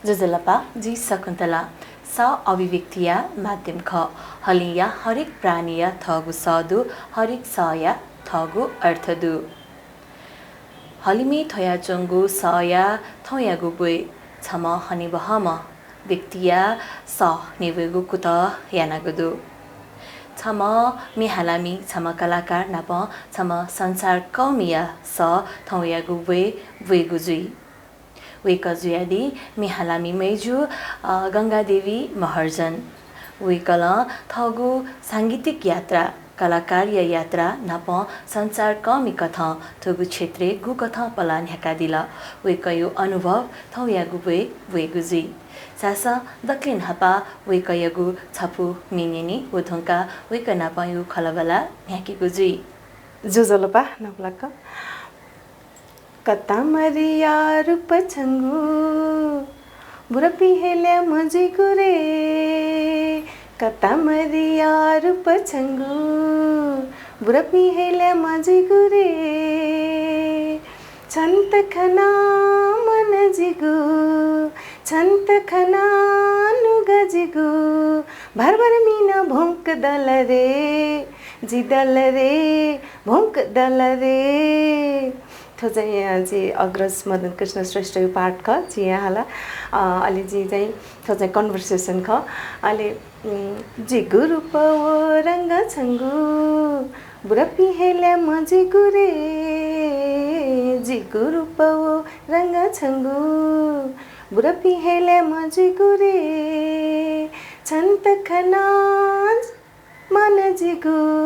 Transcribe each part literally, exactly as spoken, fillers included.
ज्वजलपा, जि शकुन्तला। सः अभिव्यक्तिया माध्यम खः। हलिंया हरेक प्राणीया थःगु सः दु, हरेक सःया थःगु अर्थ दु। हलिमय् थ्वयाच्वंगु सःया थौंयागु ब्वय् छम्ह हनेबहःम्ह व्यक्तिया सः न्ह्यब्वयेगु कुतः यानागु दु। छम्ह म्ये हालामि, छम्ह कलाकार नाप छम्ह सञ्चारकःमिया सः थौंयागु ब्वय् ब्वयेगु जुइ। वय्कः जुयादी म्ये हालामि मय्जु, अ, गंगादेवी महर्जन। वय्कलं थःगु सांगीतिक यात्रा, कलाकारया यात्रा नाप सञ्चारकःमि कथं थुगु क्षेत्रय् गुकथं पलाः न्ह्याकादिल, वय्कःया अनुभव थौंयागु ब्वय् ब्वयेगु जुइ। झासँ दकले न्हापा वय्कःयागु छपु म्ये न्यने व धुंकाः वय्कः नापंयागु खँल्हाबल्हा न्ह्याकेगु जुइ। ज्वजलपा न्हापालाक। कतामरिया रूप छंगु, बुरापिं हे ल्याय्म्ह जुइगु रे। कतामरिया रूप छंगु, बुरापिं हे ल्याय्म्ह जुइगु रे। छन्त खनाः मन जिगु, छन्त खनाः नुगः जिगु, भरभर मिन भोंक दल रे, जि दल रे, भोंक दल रे। थ्व चाहिँ, अ, जि अग्रज मदन कृष्ण श्रेष्ठया पाठ खः, जि यहाँ हाला। अ, अले जि चाहिँ थ्व चाहिँ conversation खः। अले, उम्, जिगु रूप व रंग छंगु, बुरापिं हे ल्याय्म्ह जुइगु रे। जिगु रूप व रंग छंगु, बुरापिं हे ल्याय्म्ह जुइगु रे। छन्त खनाः मन जिगु,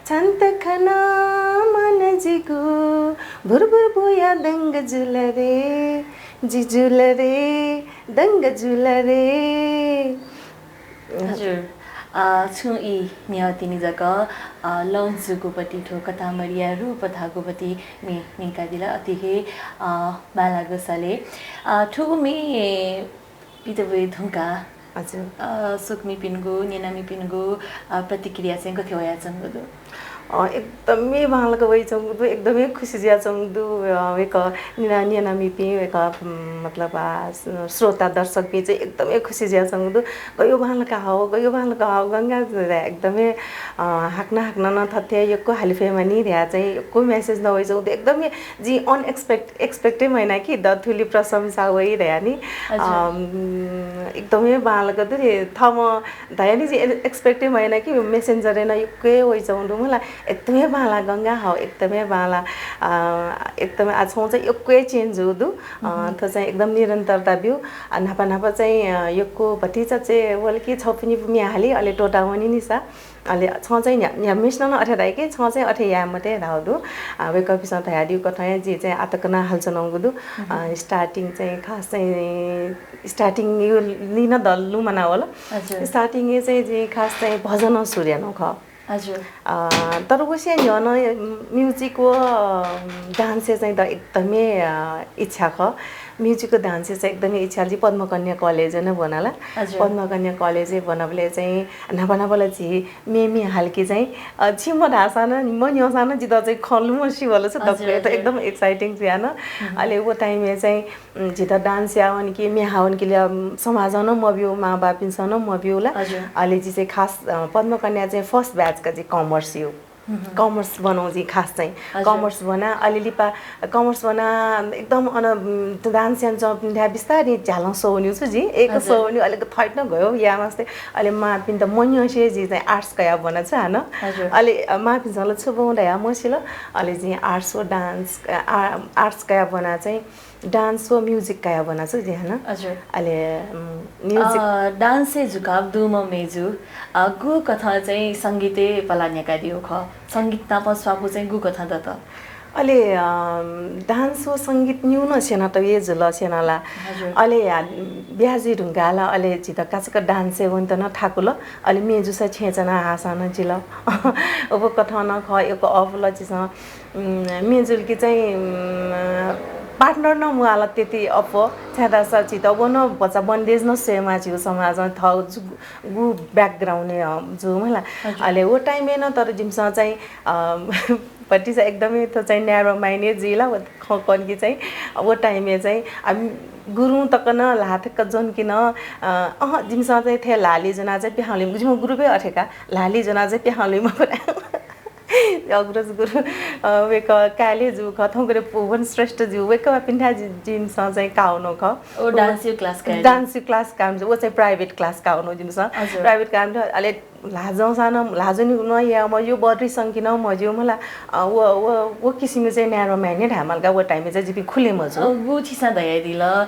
छन्त खनाः मन जिगु, भुरभुर बुया दंग जुल रे, जि जुल रे, दंग जुल रे। हजुर, अ, छुं ई न्ह्यः तिनि जक, अ, launch जूगुपति थ्व कतामरिया रूप धाःगुपति म्ये न्यंकादिल, अति हे, अ, बांलाःगु सले। अ, थुगु म्ये पित ब्वये धुंकाः, हजुर। अ, स्वकुमिपिनिगु, न्यनामिपिनिगु, अ, प्रतिक्रिया चाहिँ गथे वयाच्वंगु दु? अ, एकदमै बांलाक वयाच्वंगु दु, एकदमै खुसी जुयाच्वंगु दु। अ, वय्कः न्यना-, न्यनामिपिं, वय्कः, उम्, मतलब, आ, स-, श्रोता दर्शकपिं चाहिँ एकदमै खुसी जुयाच्वंगु दु। गयो बांलाक हः, गयो बांलाक हः, गंगा दाइ एकदमै, अ, हाकनं हाकनं नं थथे यक्व हाले फयेमा नि धया चाहिँ यक्व message नं वयाच्वंगु दु। एकदमै जि unexpect-, expect हे मयाना कि द थुलि प्रशंसा वइ धया नि। हजुर। अम, एकदमै बांलाक दु नि। थःम्हं धया नि जि expect हे मयाना कि Messenger-य् नं यक्व हे वयाच्वंगु दु मला। एकदमै बांला गंगा हः, एकदमै बांला। अ, एकदमै आ छौं चाहिँ यक्व हे change जूगु दु। अ, थ्व चाहिँ एकदम निरन्तरता ब्यु। अ, न्हापा न्हापा चाहिँ, अ, यक्व भतिचा चाहिँ वल कि छपु निपु म्ये हाली अले त्वःता वनी नि सा। अले छं चाहिँ न्ह्या-, न्ह्याम्हेसिनं नं अथे धाइ कि छं चाहिँ अथे याये मते धाःगु दु। अ, वय्कःपिन्सं धयादीगु कथं हे जि चाहिँ आःतक नं हालाच्वनागु दु। अ, starting चाहिँ खास चाहिँ starting-य् लिं नं दल्लु मना वल। हजुर। Starting-य् चाहिँ जि खास चाहिँ भजन सुरु यानागु खः। हजुर। अ, तर वसे न्ह्यः नं music व dance-य् चाहिँ द एकदमै, अ, इच्छा खः। Music व dance-य् चाहिँ एकदमै इच्छा, जि पद्मकन्या college-य् नं ब्वना ला। हजुर। पद्मकन्या college-य् ब्वनाबलय् चाहिँ न्हापा न्हापा ला झी म्ये म्ये हाल कि चाहिँ, अ, छिं मधाःसां नं, मन्यंसां नं जितः चाहिँ खँ लुमंसे वल छु, हजुर, दक्व हजुर। एकदम exciting जुया नं। अले व time-य् चाहिँ, उम्, जितः dance यावन कि म्ये हावन कि ला, उम्, समाजं नं मब्यू, मांबौपिन्सं नं मब्यू ला। हजुर। अले जि चाहिँ खास, अ, पद्मकन्या चाहिँ first batch का जि commerce यु। Commerce ब्वनागु जि खास चाहिँ। हजुर। Commerce ब्वना, अले लिपा commerce ब्वना एकदम अन, उम्, dance यानाच्वंपिन्थाय् बिस्तारं झ्यालं स्वःवन्यु छु जि। एक हजुर। स्वःवन्यु, अले थःत नं गयो याये मास्ति। अले मांपिन्त मन्यंसे जि चाहिँ arts कया ब्वना छु हानं। हजुर। अले, अ, मांपिन्सं ला छु ब्वं धया मसिल। अले जि arts व dance, अ, आ-, arts कया ब्वना चाहिँ dance व music कया ब्वना छु जि हानं। हजुर। अले, उम्, music। अ, dance-य् झुकाव दुम्ह मय्जु, अ, गुकथं चाहिँ संगीतय् पलाः न्ह्याकादीगु खः? संगीत नाप स्वापू चाहिँ गुकथं दत? अले, अ, dance व संगीत निगू नं स्यना तये जुल स्यना ला। हजुर। अले, आ, ब्याहा जुइ धुंकाः ला अले जितः काचाक्क dance-य् वनेत नं थाकुल। अले म्ये जूसा छेँय् च्वना हाःसां नं जिल। उबकथं नं खः, एक अःपुल झीसं, उम्, म्ये जुल कि चाहिँ, उम्, partner नं म्वाःल त्यति अप्वः, छाय्धाःसा झीत व नं भचा bondage नं स्वयेमाः झीगु समाजं थःगु जु-, गु background-य्, अ, जू मला। हजुर। अले व time-य् नं तर जिमिसं चाहिँ, अ, भतिचा एकदमै थ्व चाहिँ narrow minded जुइ ला, व खँ कन कि चाहिँ व time-य् चाहिँ, अ, गुरुं तक नं ल्हाः थेक्क ज्वंकि नं, अ, अहँ, जिमिसं चाहिँ थथे ल्हाः लिज्वना चाहिँ पिहां लुइम-, जिमिगु group-य् अथे का, ल्हाः लिज्वना चाहिँ पिहां लुइम मखु ला। अग्रज गुरु, अ, वय्कः काय् जू खः, थौंकन्हय् भुवन श्रेष्ठ जू, वय्कःपिन्थाय् जि-, जिमिसं चाहिँ काः वनागु खः। व dance-या class काये दु। Dance-या class काये मज्यू, व चाहिँ private class काः वनागु जिमिसं। हजुर। Private काये मज्यू, अले ल्हाः ज्वंसां नं, ल्हाः ज्वने नं याये मज्यू, बढी संगीत नं मज्यू मला, अ, व, व, व किसिमं चाहिँ narrow minded धायेमाल का, व time-य् चाहिँ जिपिं खुले मजू। अ, गु छिसं धयादिल, अ,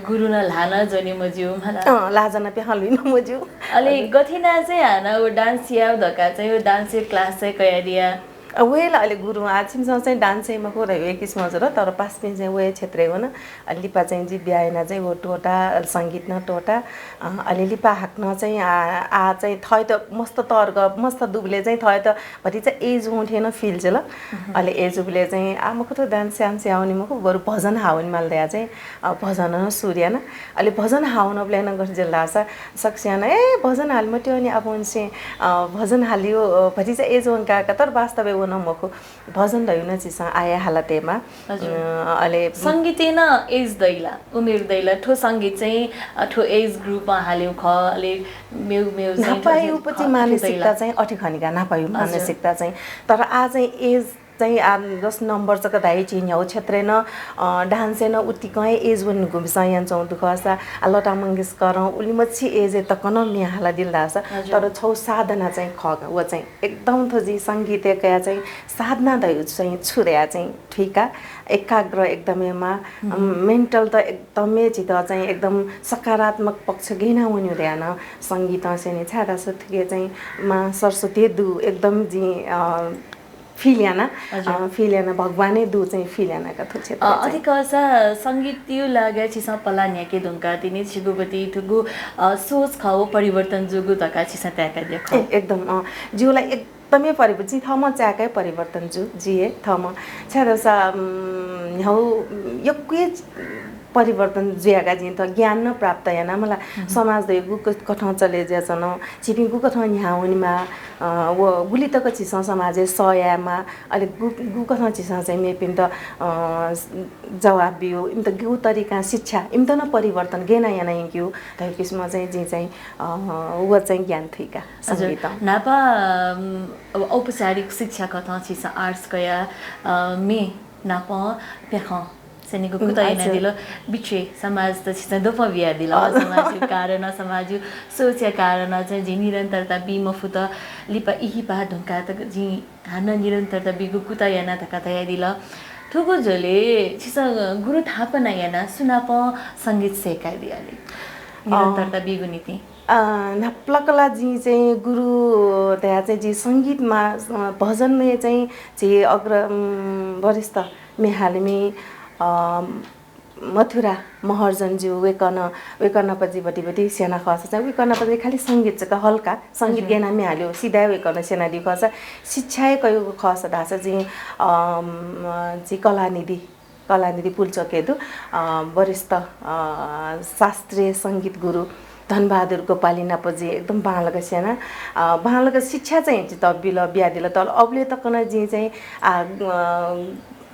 गुरुं नं ल्हाः नं ज्वने मज्यू मला। अँ, ल्हाः ज्वना पिहां लुइ नं मज्यू। अले हजुर। गथे याना चाहिँ हानं व dance याये धकाः चाहिँ व dance-या class चाहिँ कयादिया? अ, वय् ला अले गुरुं, आः छिमिसं चाहिँ dance याइ मखु धयागु एक किसिमं जुल, तर पासापिं चाहिँ वय् क्षेत्रय् वन। अले लिपा चाहिँ जि ब्याहा याना चाहिँ व त्वःता, अले संगीत नं त्वःता। अ, अले लिपा हाकनं चाहिँ आ, आ चाहिँ थःत मस्त तःधंगु, मस्त दुबलय् चाहिँ थःत भतिचा age वं थें नं feel जुल। अले age वंबलय् चाहिँ आ मखु थ्व dance याये मज्यू मखु, बरु भजन हाः वनेमाल धयाः चाहिँ, अ, भजन नं सुरु याना। अले भजन हाः वनाबलय् नं गथे जुल धाःसा सकसियां नं, ए, भजन हाले मते नि आपालं, अ, भजन हालियो, अ, भतिचा age वंकाः का, तर वास्तवय् व नं मखु। भजन धयागु नं झीसं आः हे हाला तयेमाः। हजुर। अ, अले संगीतय् नं age दइ ला, उमेर दइ ला, थ्व संगीत चाहिँ, अ, थ्व age group-य् हालेगु खः, अले मेगु, मेगु चाहिँ न्हापायागु थ्व, थ्व, थ्व मानसिकता दइ ला। चाहिँ अथे खनी का, न्हापायागु हजुर। मानसिकता चाहिँ। तर आः चाहिँ age चाहिँ आ, जस number जक धाइ झी न्ह्यागु क्षेत्रय् नं, अ, dance-य् नं उतिकं हे age वनीगु मिसां यानाच्वंगु दु खःसा, आ, लता मंगेशकरं उलिमछि age-य् तक नं म्ये हालादिल धाःसा, हजुर। तर छगू साधना चाहिँ खः का, व चाहिँ एकदम थ्व जि संगीतय् कयाः चाहिँ साधना धयागु चाहिँ छु धयाः चाहिँ थुइका, एकाग्र एकदम यायेमाः, अम, mental त एकदमै झीत चाहिँ एकदम सकारात्मक पक्ष गय् याना वनीगु धयाः नं संगीतं स्यनी, छाय्धाःसा थुकी चाहिँ मां सरस्वती दु, एकदम जिं, अ, feel याना, हजुर। अ, feel याना, भगवान हे दु चाहिँ feel याना का थ्व क्षेत्र अ, चाहिँ। अथे खःसा संगीतया लागिं छिसं पला न्ह्याके धुंकाः तिनि छिगु प्रति थुगु, अ, सोच खः व परिवर्तन जूगु धकाः छिसं ताय्कादिया खः। ए, एकदम, अ, जिगु ला एकदमै परिवर्तन, जि थःम्हं चाय्काः हे परिवर्तन जू, जि हे थःम्हं। छाय्धाःसा, उम्, न्ह्यागु, उम्, यक्व हे परिवर्तन जुया का जिं त ज्ञान नं प्राप्त याना मला। हम्म। समाज धयागु गु क-, कथं चले जुयाच्वन, झीपिं गुकथं न्ह्याः वनेमाः, अ, व गुलि तक झीसं समाजय् सह यायेमाः, अले गु-, गुकथं झीसं चाहिँ मेपिन्त, अ, जवाफ बियो, इमित गु तरिकां शिक्षा, इमित नं परिवर्तन गय् याना याना यंकेगु धयागु किसिमं चाहिँ जिं चाहिँ, अ, व चाहिँ ज्ञान थुइका हजुर। संगीतं। न्हापा, अम, औपचारिक शिक्षा कथं छिसं arts कयाः, अ, म्ये नापं प्याखं स्यनेगु उम्, कुतः हजुर। यानादिल। बिचय् समाजं त छिसं द्वपं बियादिल। अँ। समाजया कारणं, समाजया सोचया कारणं चाहिँ जिं निरन्तरता बी मफुत। लिपा इहिपाः धुंकाः तक जिं हानं निरन्तरता बीगु कुतः याना धकाः धयादिल। थुगु झ्वलय् छिसं गुरु थापना यानाः सुनापं संगीत सय्कादियाले? अँ। निरन्तरता बीगु निंतिं। अ, न्हापालाक ला जिं चाहिँ गुरु धयाः चाहिँ जिं संगीतमा, अ, भजनय् चाहिँ झी अग्र, उम्, वरिष्ठ म्ये हालामि, अ, मथुरा महर्जनज्यू, वय्कलं, वय्कलं नाप जि भति भति स्यना खःसा चाहिँ वय्कलं नाप जि खालि संगीत जक हल्का, संगीत हजुर। गय् याना म्ये हालेगु सिधय् वय्कलं स्यनादीगु खःसा शिक्षा हे कयागु खःसा धाःसा जिं, अ, म, जि कलानिधि कलानिधि पुल्चोकय् दु, अ, वरिष्ठ, अ, शास्त्रीय संगीत गुरु धनबहादुर गोपाली नाप जिं एकदम बांलाक स्यना, अ, बांलाक शिक्षा चाहिँ जितः बिल, बियादिल। तर अबलय् तक नं जिं चाहिँ, आ, अ,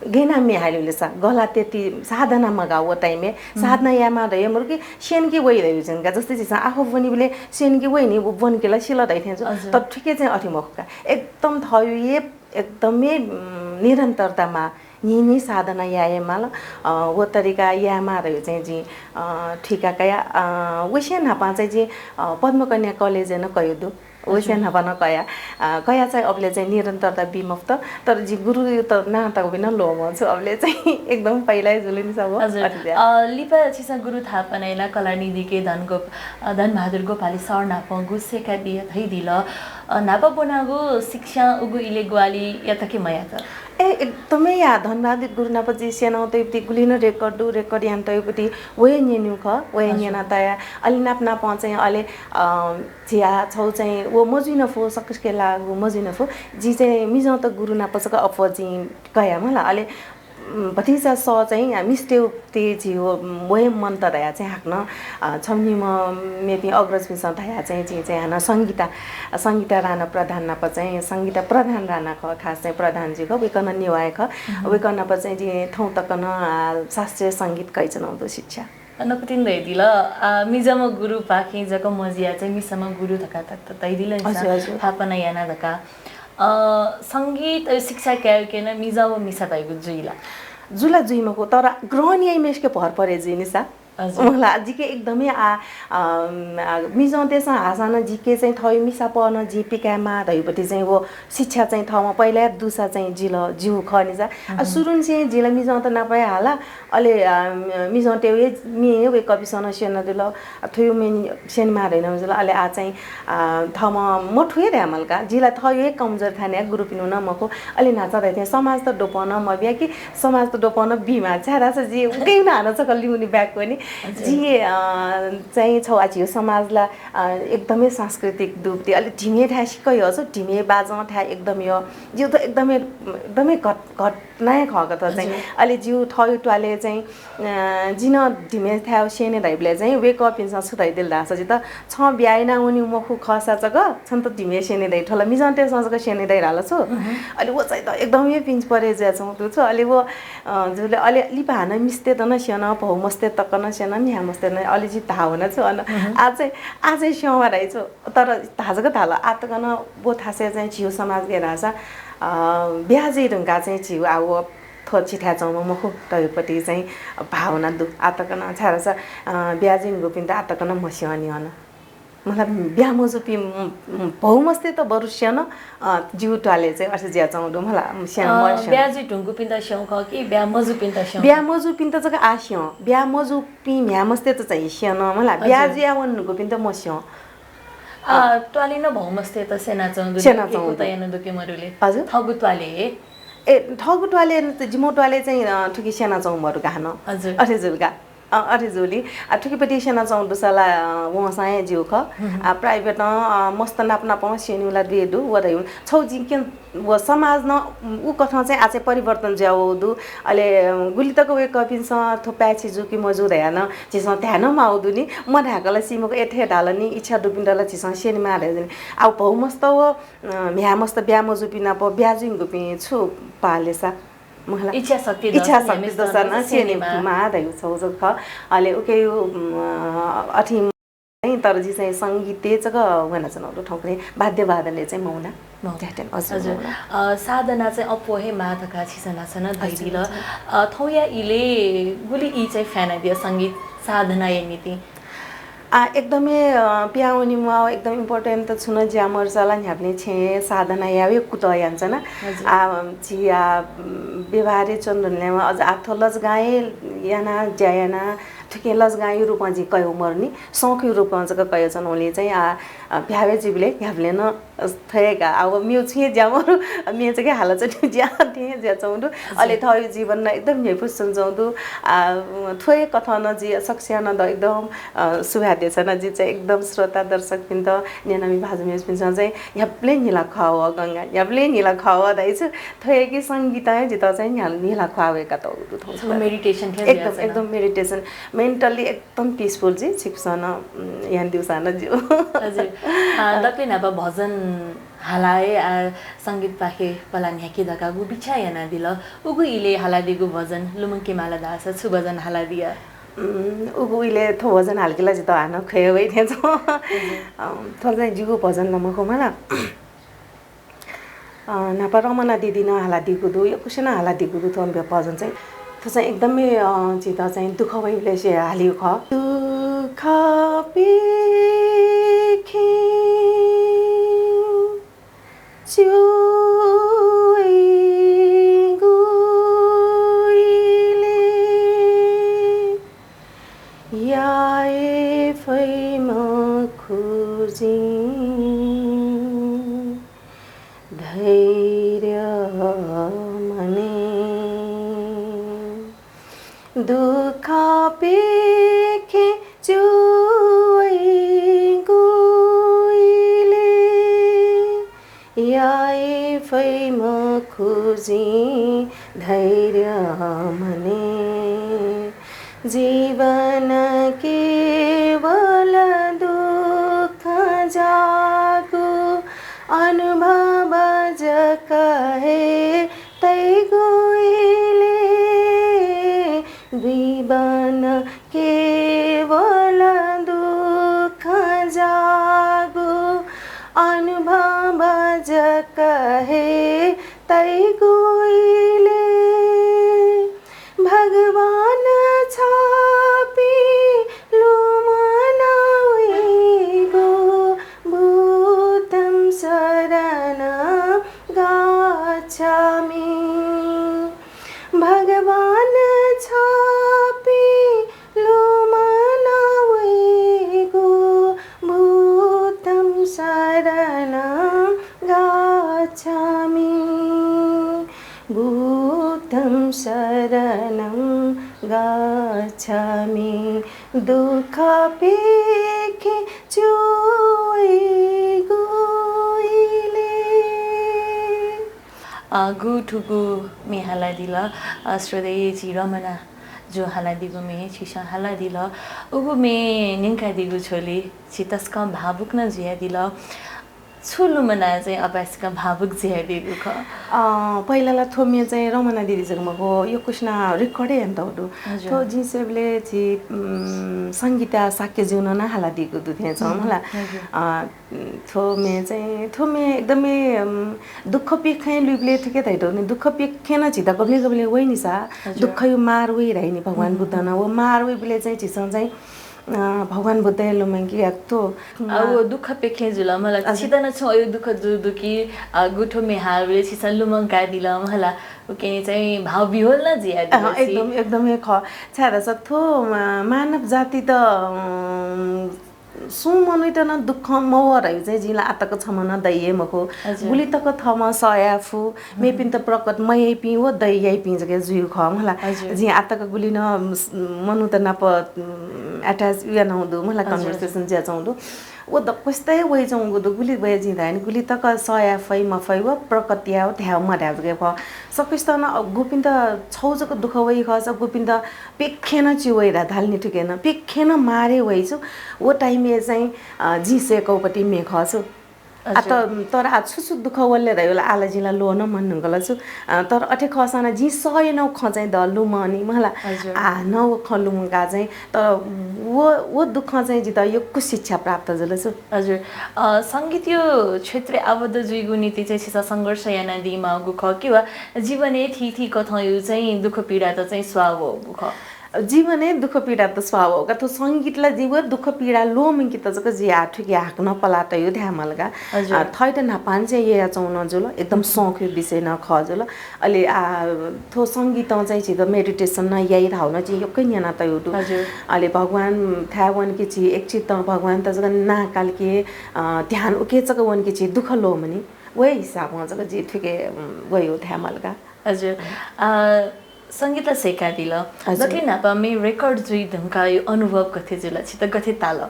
गय् याना म्ये हालेगु ले सा, गला त्यति साधना मगाः व time-य्, हम्म। साधना यायेमाः धयाः मरु कि स्यन कि वइ धयागु जुल का। जस्तै झीसं आखः ब्वनीबलय् स्यन कि वइ नि, व ब्वंके ला सिल धइ थें जुल। हजुर। तर थुकी चाहिँ अथे मखु का। एकदम थःगु हे एकदमै, उम्, निरन्तरता माः, न्हिं न्हिं साधना याये माल, अ, व तरिका याये माः धयागु चाहिँ जिं, अ, थुइका कया, अ, वसे न्हापां चाहिँ जिं, अ, पद्मकन्या कलेजय् नं कयागु दु। वसे हजुर। न्हापां नं कया, अ, कया चाहिँ अबलय् चाहिँ निरन्तरता बी मफुत, तर जिं गुरुया नां तक बिना ल्वःमं छु, अबलय् चाहिँ एकदम पहिला हे जुल नि सब। हजुर। अथे जुया। अ, लिपा छिसं गुरु थापना याना कलानिधिके धन गोप-, अ, धनबहादुर गोपाली सर नापं गु सय्कादिया धयादिल। अ, न्हापा ब्वनागु शिक्षां उगु इलय् ग्वाहालि यात कि मयात? ए, एकदमै याः। धनबहादुर गुरु नाप जि स्यनाः तयागु गुलि नं record दु, record याना तयागु व हे न्यनेगु खः, व हे हजुर। न्यना तया। अले नाप नापं चाहिँ अले, अ, झिया छौ चाहिँ व मजुइनफु, सकसिके लाःगु मजुइनफु। जि चाहिँ मिजंत गुरु नाप जक अप्वः जिं कया मला। अले उम्, भतिचा सः चाहिँ, आ, मिस्तेउ ते झी व, उम्, वये मन्त धया चाहिँ हाकनं, अ, छम्ह निम्ह मेपिं अग्रजपिन्सं धया चाहिँ झी चाहिँ हानं संगीता, अ, संगीता राणा प्रधान नाप चाहिँ, संगीता प्रधान राणा खः, खास चाहिँ प्रधान जु खः, वय्कलं नेवाः खः। वय्कः नाप चाहिँ झी थौं तक नं, आ, शास्त्रीय संगीत कयाच्वनागु दु शिक्षा। नकतिनि धयादिल, आ, मिजंम्ह गुरुपाखें जक मजिया चाहिँ मिसाम्ह गुरु धकाः त, त, धयादिल नि हजुर, सा, हजुर। थापना याना धकाः। अ, संगीत, अ, शिक्षा कायेकेन मिजं व मिसा धइगु जुइ ला? जुला जुइ मखु, तर ग्रहण याइम्हय्सिके भर परे जुइ नि सा। हजुर। मला, जिके एकदमै आ, अम, आ, मिजंतय्सं हाःसां नं जिके चाहिँ थःगु मिसापः नं जिं पिकायेमाः धइगु पति चाहिँ व शिक्षा चाहिँ थःम्हं पहिला दुसा चाहिँ जिल, ज्यू खः नि सा। आ, सुरुंनिसें जिल मिजंत नाप हे हाला, अले, आ, मिजंतय् हे, म्ये हे वय्कःपिन्सं नं स्यनादिल, आ, थुयु म्ये स्यनेमाः धइनं जुल, अले आ चाहिँ, आ, थःम्हं मथु हे धायेमाल का, जिला थःगु हे कमजोर थाय् गुरुपिनिगु नं मखु, अले न्हाचः धइथें समाज त द्वपं नं मबिया कि, समाज त द्वपं नं बीमाः, छाय्धाःसा जि उकिं नं हानं छकः लिउने back वनी। हजुर। जि, अ, चाहिँ छौ आ झीगु समाज ला, अ, एकदमै सांस्कृतिक दुपति, अले धिमे थाय् सिक्क यः, धिमे बाजं थाय् एकदम यः, जिगु त एकदमै, एकदमै घट, घटना हे खः का थ्व चाहिँ। हजुर। अले जिगु थःगु त्वालय् चाहिँ, अ, जिं नं धिमे थाय् स्यने धइबलय् चाहिँ वय्कःपिन्सं छु धयादिल धाःसा जितः छं ब्याहा याना वनीगु मखु खःसा जक छन्त धिमे स्यने दइ, थ्व ला मिजंतय्सं जक स्यने दइ धाल छु। अले व चाहिँ त एकदम हे पिंच परे जुयाच्वंगु दु छु। अले व, अ, जुल, अले लिपा हानं मिस्तय्त नं स्यन, भौमस्तय् तक नं स्यन, म्ह्याय्मस्तय्त नं, अले जि धाः वना छु अन। आ चाहिँ, आ चाहिँ स्यं वा धाइ छु। तर धाः जक धाल, आ तक नं व थासय् चाहिँ झीगु समाज गय् धाःसा, अ, ब्याहा जुइ धुंकाः चाहिँ झीगु आ व थ्व झीथाय् च्वंम्ह मखु धइगु पति चाहिँ भावना दु। आ तक नं छाय्धाःसा, अ, ब्याहा जुइगुपिन्त आ तक नं म्हस्यं नि अन। मतलब ब्याहा मजूपिं, उम्, उम्, भौमस्तय्त बरु स्यन, अ, जिगु त्वालय् चाहिँ अथे जुयाच्वंगु दु मला, स्यं, अ, म्हस्यं। ब्याहा जुइ धुंकूपिन्त स्यं खः कि ब्याहा मजूपिन्त स्यं? ब्याहा मजूपिन्त जक आ स्यं, ब्याहा मजूपिं म्ह्याय्मस्तय्त चाहिँ स्यन मला, ब्याहा हजुर। जुया वने धुंकूपिन्त म्हस्यं। आ, अ। त्वालय् नं भौमस्तय्त स्यनाच्वंगु दु, स्यनाच्वंगु दु। कुतः याना दु कि मरुले? हजुर? थःगु त्वालय् हे? ए, थःगु त्वालय्, जिमो त्वालय् चाहिँ, अ, थुकी स्यनाच्वंगु मरु का हानं। हजुर। अथे जुल का। अ, अथे जुल। आ, थुकिपति स्यनाच्वंगु दुसा ला, अ, वंसां हे ज्यू खः। आ, private नं, अ, मस्त नाप नापं स्यनीगु ला दये दु, व धइगु। छौ जिंके व समाज नं उ कथं चाहिँ आ चाहिँ परिवर्तन जुया वःगु दु। अले, अ, गुलि तक वय्कःपिन्सं थ्व पाय्छि जू कि मजू धयाः नं झीसं धाये नं माःगु दु नि। मधाय्कल सी मखु, एथे धाल नि, इच्छा दुपिन्त ला झीसं स्यनेमाः धयाः नि। आ, भौमस्त व, अ, म्ह्याय्मस्त ब्याहा मजूपिं नाप ब्याहा जुइगुपिं छु पालेसा? मला। इच्छा शक्ति दःसा इच्छा शक्ति म्ह्याय्मस्त दःसा नं स्यनेमाः। स्यनेमाः धइगु छौ जक खः। अले उके, अ, अथे चाहिँ, तर जि चाहिँ संगीतय् जक वनाच्वनागु दु, थौंकन्हय् वाद्य वादनय् चाहिँ मौना। मौना। ज्याठ्यान, हजुर, हजुर। मौना। अ, साधना चाहिँ अप्वः हे माः धकाः छिसं न्हाचः नं धयादिल। हजुर, हजुर। अ, थौंया इलय् गुलि ई चाहिँ फ्यानादिया संगीत साधनाया निंतिं? आ, एकदमै, अ, पिहां वने म्वाः, एकदम important त छुं नं ज्या मरुसा ला न्ह्याबलें छेँ साधना याये कुतः यानाच्वना। हजुर। आ, झी आ, व्यवहारय् च्वने धुनलेमा अझ आ थ्व लजगाःया याना, ज्या याना, थुकिं लजगाःया रूपं जिं कयाउ मरुनि, शौकया रूपं जक कयाच्वनागुलिं चाहिँ आ, अ, ब्याहा जुइबलय् न्ह्याबलें नं थ्व हे का, आ, व मेगु छुं हे ज्या मरु, अ, मेगु जक हालाच्वने ज्या थें हे जुयाच्वंगु दु। हजुर। अले थःगु जीवन नं एकदम न्ह्यइपुसे च्वनाच्वंगु दु। आ, थ्व हे कथं नं जि सकसियां नं द-, एकदम, अ, सुभाय् देछाना। जि चाहिँ एकदम श्रोता दर्शकपिन्त, न्यनामि भाजु मय्जुपिन्सं चाहिँ न्ह्याबलें न्हिलाख्वाः वः गंगा, न्ह्याबलें न्हिलाख्वाः वः धाइछु। थ्व हे कि संगीतं हे जितः चाहिँ न्ह्या-, न्हिलाख्वाः वय्कातःगु दु थौं। थ्व meditation थें एकदम, जुयाच्वन। एकदम meditation। Mentally एकदम peaceful जि, छिकपिन्सं नं, उम्, यानादिउसां नं ज्यू। हजुर। आ, दकले न्हापा भजन हालाः हे, आ, संगीतपाखे पला न्ह्याके धकाः गु बिचाः यानादिल। उगु इलय् हालादीगु भजन लुमंके माल धाःसा छु भजन हालादिया? उम्, उगु इलय् थ्व भजन हालाकेला जितः हानं ख्वय् वइ थें च्वं। हजुर। अँ, थ्व चाहिँ जिगु भजन ला मखु मला। अँ, न्हापा रमना दिदीं नं हालादीगु दु, यक्वसिनं हालादीगु दु थ्व भजन चाहिँ। थ्व चाहिँ एकदमै, अँ, जितः चाहिँ दुःख वइबलय् हालीगु खः। दुःख पिखे च्वइगु इलय् याये फइ मखु जिं धैर्य मने। दुःख पिखे च्वइगु इलय् याये फइ मखु जिं धैर्य मने। जीवन केवल दुःख जागु, अनुभव जक हे तइगु इले। जीवन केवल दुःख जागु, अनुभव जक हे तइगु इले। भगवान छपिं लुमना वइगु, बुद्धं शरणं गच्छामि। भगवान छपिं लुमना वइगु, बुद्धं शरणं गच्छामि। बुद्धं शरणं गच्छामि। दुःख प्यखें च्वइगु इले। अ, गुगु थुगु म्ये हालादिल, अ, श्रद्धेय झी रमना जु हालादीगु म्ये छिसं हालादिल। उगु म्ये न्यंकादीगु झ्वलय् छि तसकं भावुक नं जुयादिल। छु लुमनाः चाहिँ अपाय्सकं भावुक जुयादीगु खः? अ, पहिला ला थ्व म्ये चाहिँ रमना दिदी जक मखु, यक्वसिनं record हे यानातःगु दु। हजुर। थ्व जिं स्वयेबलय् झी, उम्, संगीता शाक्यजुं नं हालादीगु दु थें च्वं, हम्म, मला। हजुर। अ, थ्व म्ये चाहिँ, थ्व म्ये एकदमै, उम्, दुःख प्यखें लुइबलय् थुके धाइतौ नि, दुःख प्यखें नं झीत गबलें गबलें वइ नि सा, हजुर। दुःखया मार वइ धाइ नि भगवान बुद्धं नं। व मार वइबलय् चाहिँ झीसं चाहिँ, अ, भगवान बुद्धयात लुमंके यात। अ, व दुःख प्यखें जुल मला, हजुर। छित नं छुं अय् दुःख जू दु कि, अ, गुगु थ्व म्ये हालाबलय् छिसं लुमंकादिल मला, उकिं चाहिँ भावविह्वल नं जुयादिल अँ, छि। एकदम, एकदमै खः। छाय्धाःसा थ्व, अ, मानव जातित, अ, सुं मनूइत नं दुःख मवः धइगु चाहिँ जिं ला आः तक छम्ह नं दइ हे मखु। हजुर। गुलि तक थःम्हं सह याये फु, मेपिन्त प्रकट मयाइपिं व दइ याइपिं जक जुइगु खः मला। हजुर। जिं आः तक गुलि नं, उम्, मनूत नाप, उम्, attach यानाच्वंगु दु मला, हजुर। Conversation जुयाच्वंगु दु। व दक्वसित हे वइच्वंगु दु, गुलि वये जिं धाये नि, गुलि तक सह याये फइ मफइ व प्रकट याये व धाये मधाये जक खः। सकसितं नं, अ, गुपिन्त छगू जक दुःख वइ खःसा, गुपिन्त प्यखें नं च्वइ वइ धाल नि थुके नं, प्यखें नं मार हे वइ छु। व time-य् चाहिँ, अ, जिं स्वयेकःगु पति म्ये खः छु। आ, हजुर। त-, तर आ छु छु दुःख वल ले धाइबलय् आः ला जिं ला ल्वः नं मन्हुंकल छु। अ, तर अथे खःसां नं जिं सह यानागु खँ चाहिँ द लुमं नि मला। हजुर। आः नं व खँ लुमंकाः चाहिँ, तर व, व दुःखं चाहिँ जितः यक्व शिक्षा प्राप्त जुल छु। हजुर। अ, संगीतया क्षेत्रय् आबद्ध जुइगु निंतिं चाहिँ छिसं संघर्ष यानादीमाःगु खः कि वा जीवनय् थीथी कथंया चाहिँ दुःख पीडात चाहिँ स्वाः वःगु खः? जीवनय् दुःख पीडात स्वाः वःगु खः। थ्व संगीत ला जि व दुःख पीडा ल्वःमंकेत जक जि आः थुके हाकनं पलाः तयागु धायेमाल का। हजुर। अ, थःत न्हापां चाहिँ ययाच्वंगु नं जुल, एकदम शौकया विषय नं खः जुल। अले आ, थ्व संगीतं चाहिँ झीत meditation नं याइ धाःगु नं जिं यक्व न्यना तयागु दु। हजुर। अले भगवान थाय् वंके झी एकचित्तं भगवानत जक नां कालके, अ, ध्यान उके जक वंके झी दुःख ल्वःमनी। व हे हिसाबं जक जि थुके, उम्, वयागु धायेमाल का। हजुर। अ, संगीत सय्कादिल। हजुर। गथे न्हापा म्ये record जुइ धुंकाःगु अनुभव गथे जुल? छित गथे ताल?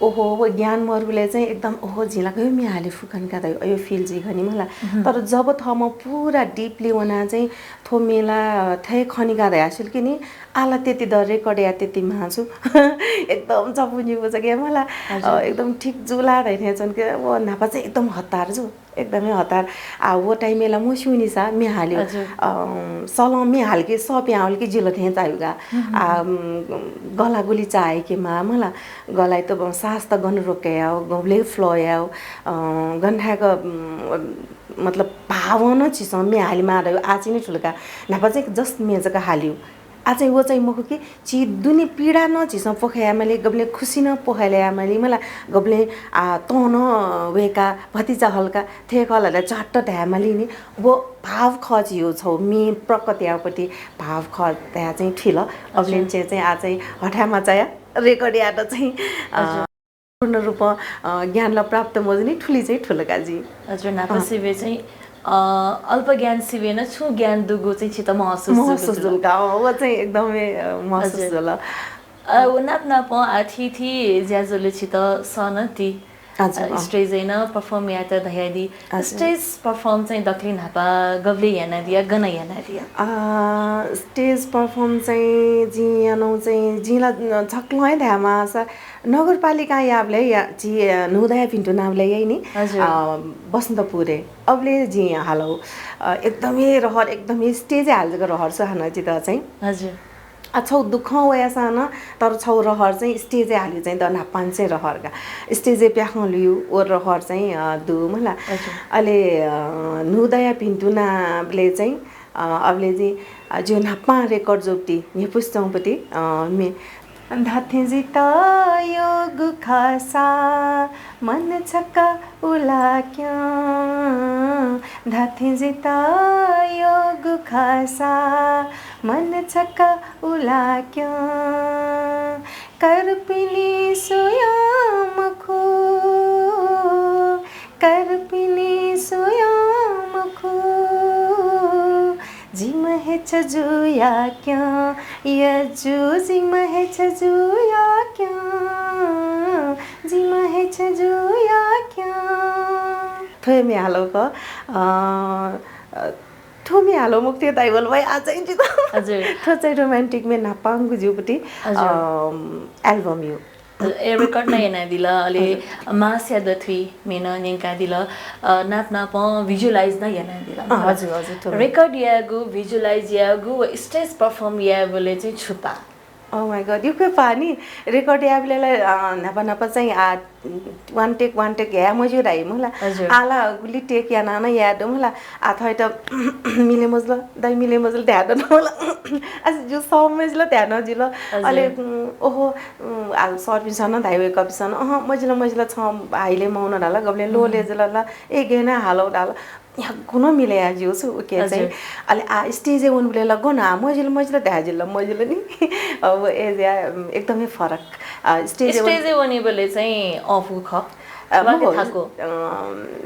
ओहो, व ज्ञान मरुबलय् चाहिँ एकदम, ओहो, जिं ला गय् म्ये हाले फु खनि का धयागु अय् feel जुइ खनि मला। तर जब थःम्हं पूरा deeply वनाः चाहिँ थ्व म्ये ला थथे खनि का धयासिल कि नि, आः ला त्यति द record याये त्यति म्हां छु। एकदम चपुन्यु जक मला। हजुर। अ, एकदम ठीक जुला धइथें च्वन कि, व न्हापा चाहिँ एकदम हतार जू। एकदमै हतार। आ, व time-य् ला मस्यू नि सा, म्ये हाल्यो। हजुर। अ, सलं म्ये हालके सः पिहां वल कि जिल थें चाःगु का। आ, उम्, गला गुलि चाःहिकेमाः मला, गलाइत ब-, सास त गन रोके याउ, गबलय् flow याउ, अ, गन धाय्क, उम्, मतलब भावं नं झीसं म्ये हालेमाः धयागु आः चाहिँ नि थुल का। न्हापा चाहिँ just म्ये जक हाल्यो। आः चाहिँ व चाहिँ मखु कि, झी दुने पीडा नं झीसं पोखे यायेमाली, गबलें खुसी नं पोखे यायेमाली मला, गबलें, आ, तं नं वय्काः भतिचा हल्का थथे खः ला झ्वाट्ट धायेमाली नि, व भाव खः झीगु छगू म्ये प्रकट यायेगु पति भाव खः धयाः चाहिँ थुल। अबलें चाहिँ, चाहिँ आः चाहिँ हथाय् माचाया record यायेत चाहिँ, अ, हजुर। पूर्ण रूपं, अ, ज्ञान ला प्राप्त मजूनि, थुलि चाहिँ थुल का जि। हजुर, न्हापा सिबें चाहिँ, अ, अल्प ज्ञान सिबें नं छुं ज्ञान दुगु चाहिँ छित महसुस जुल का। अँ, व चाहिँ एकदमै, अ, महसुस जुल। अ, व नाप नापं आः थीथी ज्याझ्वलय् छित सः नं ति। हजुर, अ, अँ। Stage-य् नं perform यायेत धयादी। हजुर। Stage perform चाहिँ दकले न्हापा गबले यानादिया, गन यानादिया? अ, stage perform चाहिँ जिं यानागु चाहिँ जिं ला, अ, छक्लं हे धायेमाःसा नगरपालिकां याःबलय् या, झी, अ, न्हूदँया भिन्तुना बलय् याइ नि। हजुर। अ, बसन्तपुरय्। अबलय् जिं हालागु। अ, एकदमै रहर, एकदमै stage-य् हाले जक रहर सु हानं जितः चाहिँ। हजुर। आ, छौ दुःखं वयासां नं, तर छौ रहर चाहिँ stage-य् हाले चाहिँ द न्हापां चाहिँ रहर का। Stage-य् प्याखं लुइगु व रहर चाहिँ, अ, दु मला। अच्छा। अले, अ, न्हूदँया भिन्तुना बलय् चाहिँ, अ, अबलय् चाहिँ, अ, जिं न्हापां record जूगुति, न्ह्यइपुसे च्वंगुति, अ, मे-, धात्थें जितः यःगु खःसा मन छकः उलाक्यं, धात्थें जितः यःगु खःसा मन छकः उलाक्यं, कर्पिनि सुयां मखु, कर्पिनि सुयां मखु, जिम्ह हे छजु याक्यं, यजु जिम्ह हे छजु याक्यं, जिम्ह हे छजु याक्यं। थ्व हे म्ये हालागु खः। अ, अ, थ्व म्ये हालागु मखुत धाइबलय् आ चाहिँ जितः। हजुर। थ्व चाहिँ romantic म्ये न्हापांगु जूगुति, हजुर। अ, album-य्। ए, record नं यानादिल, अले हजुर। मासया दथुइ म्ये नं न्यंकादिल, अ, नाप नापं visualize नं यानादिल। अँ, हजुर, हजुर, थ्व। Record यायेगु, visualize यायेगु व stage perform यायेबलय् चाहिँ छु पाः? Oh my God, यक्व हे पाः नि। Record यायेबलय् ला, अ, न्हापा न्हापा चाहिँ, आ, one take, one take याये मज्यू धाइ मला। हजुर। आः ला गुलि take यानाः नं याये दु मला। आ, थःत मिले मजुल, दाइ मिले मजुल धाये दु मला। आ, जिउ सः मजिल धाये नं जिल। हजुर। अले, उम्, ओहो, उम्, आ, सरपिन्सं नं धाइ वय्कःपिन्सं नं, अहँ, मजिल, मजिल, छं हाइले मौन धाल, गबलें लो ले जुल ला, ए, गय् याना हालौ धाल। यागु नं मिले याये ज्यू छु उके चाहिँ। हजुर। अले आ, stage-य् वंबलय् ला गन आ, मजिल, मजिल धाये जिल, मजिल नि। अब ए ज्या, एकदमै फरक। आ, stage-य् वन- Stage-य् वनीबलय् चाहिँ अःपु खः। अ, वा मखु, थाकु? अ,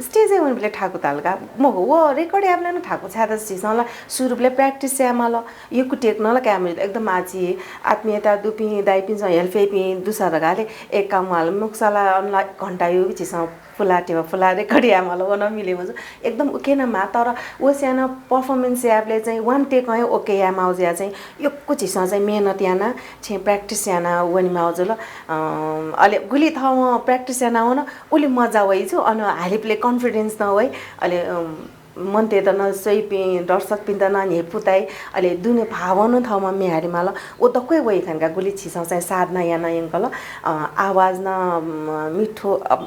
stage-य् वनीबलय् थाकु धाल का। मखु, व record यायेबलय् नं थाकु, छाय्धाःसा झीसं ला सुरुबलय् practice याये माल। यक्व take नं ला काये मजिल, एकदम आः झी आत्मीयता दुपिं दाइपिन्सं help याइपिं दुसा धकाः ले एक काम वाल, मखुसा ला अन ला घण्टा यु झीसं पुला टेवा पुला record याये माल, व नं मिले मजू। एकदम उके नं माः, तर व स्यानं performance यायेबलय् चाहिँ one take-य् उके याये माः जुया चाहिँ यक्व झीसं चाहिँ मेहनत याना, छेँ practice याना वने माः जुल। अं, अले गुलि थःम्हं practice याना वन, उलि मजा वइ छु, अन हालिबलय् confidence नं वइ। अले, अं, मनूतय्त नं स्वइपिं दर्शकपिन्त नं न्ह्यइपुताइ, अले दुने भावं नं थःम्हं म्ये हाले माल। व दक्व हे वइ खनिका, गुलि झीसं चाहिँ साधना याना यंकल। अं, आवाज नं, अं, मिठो, अ,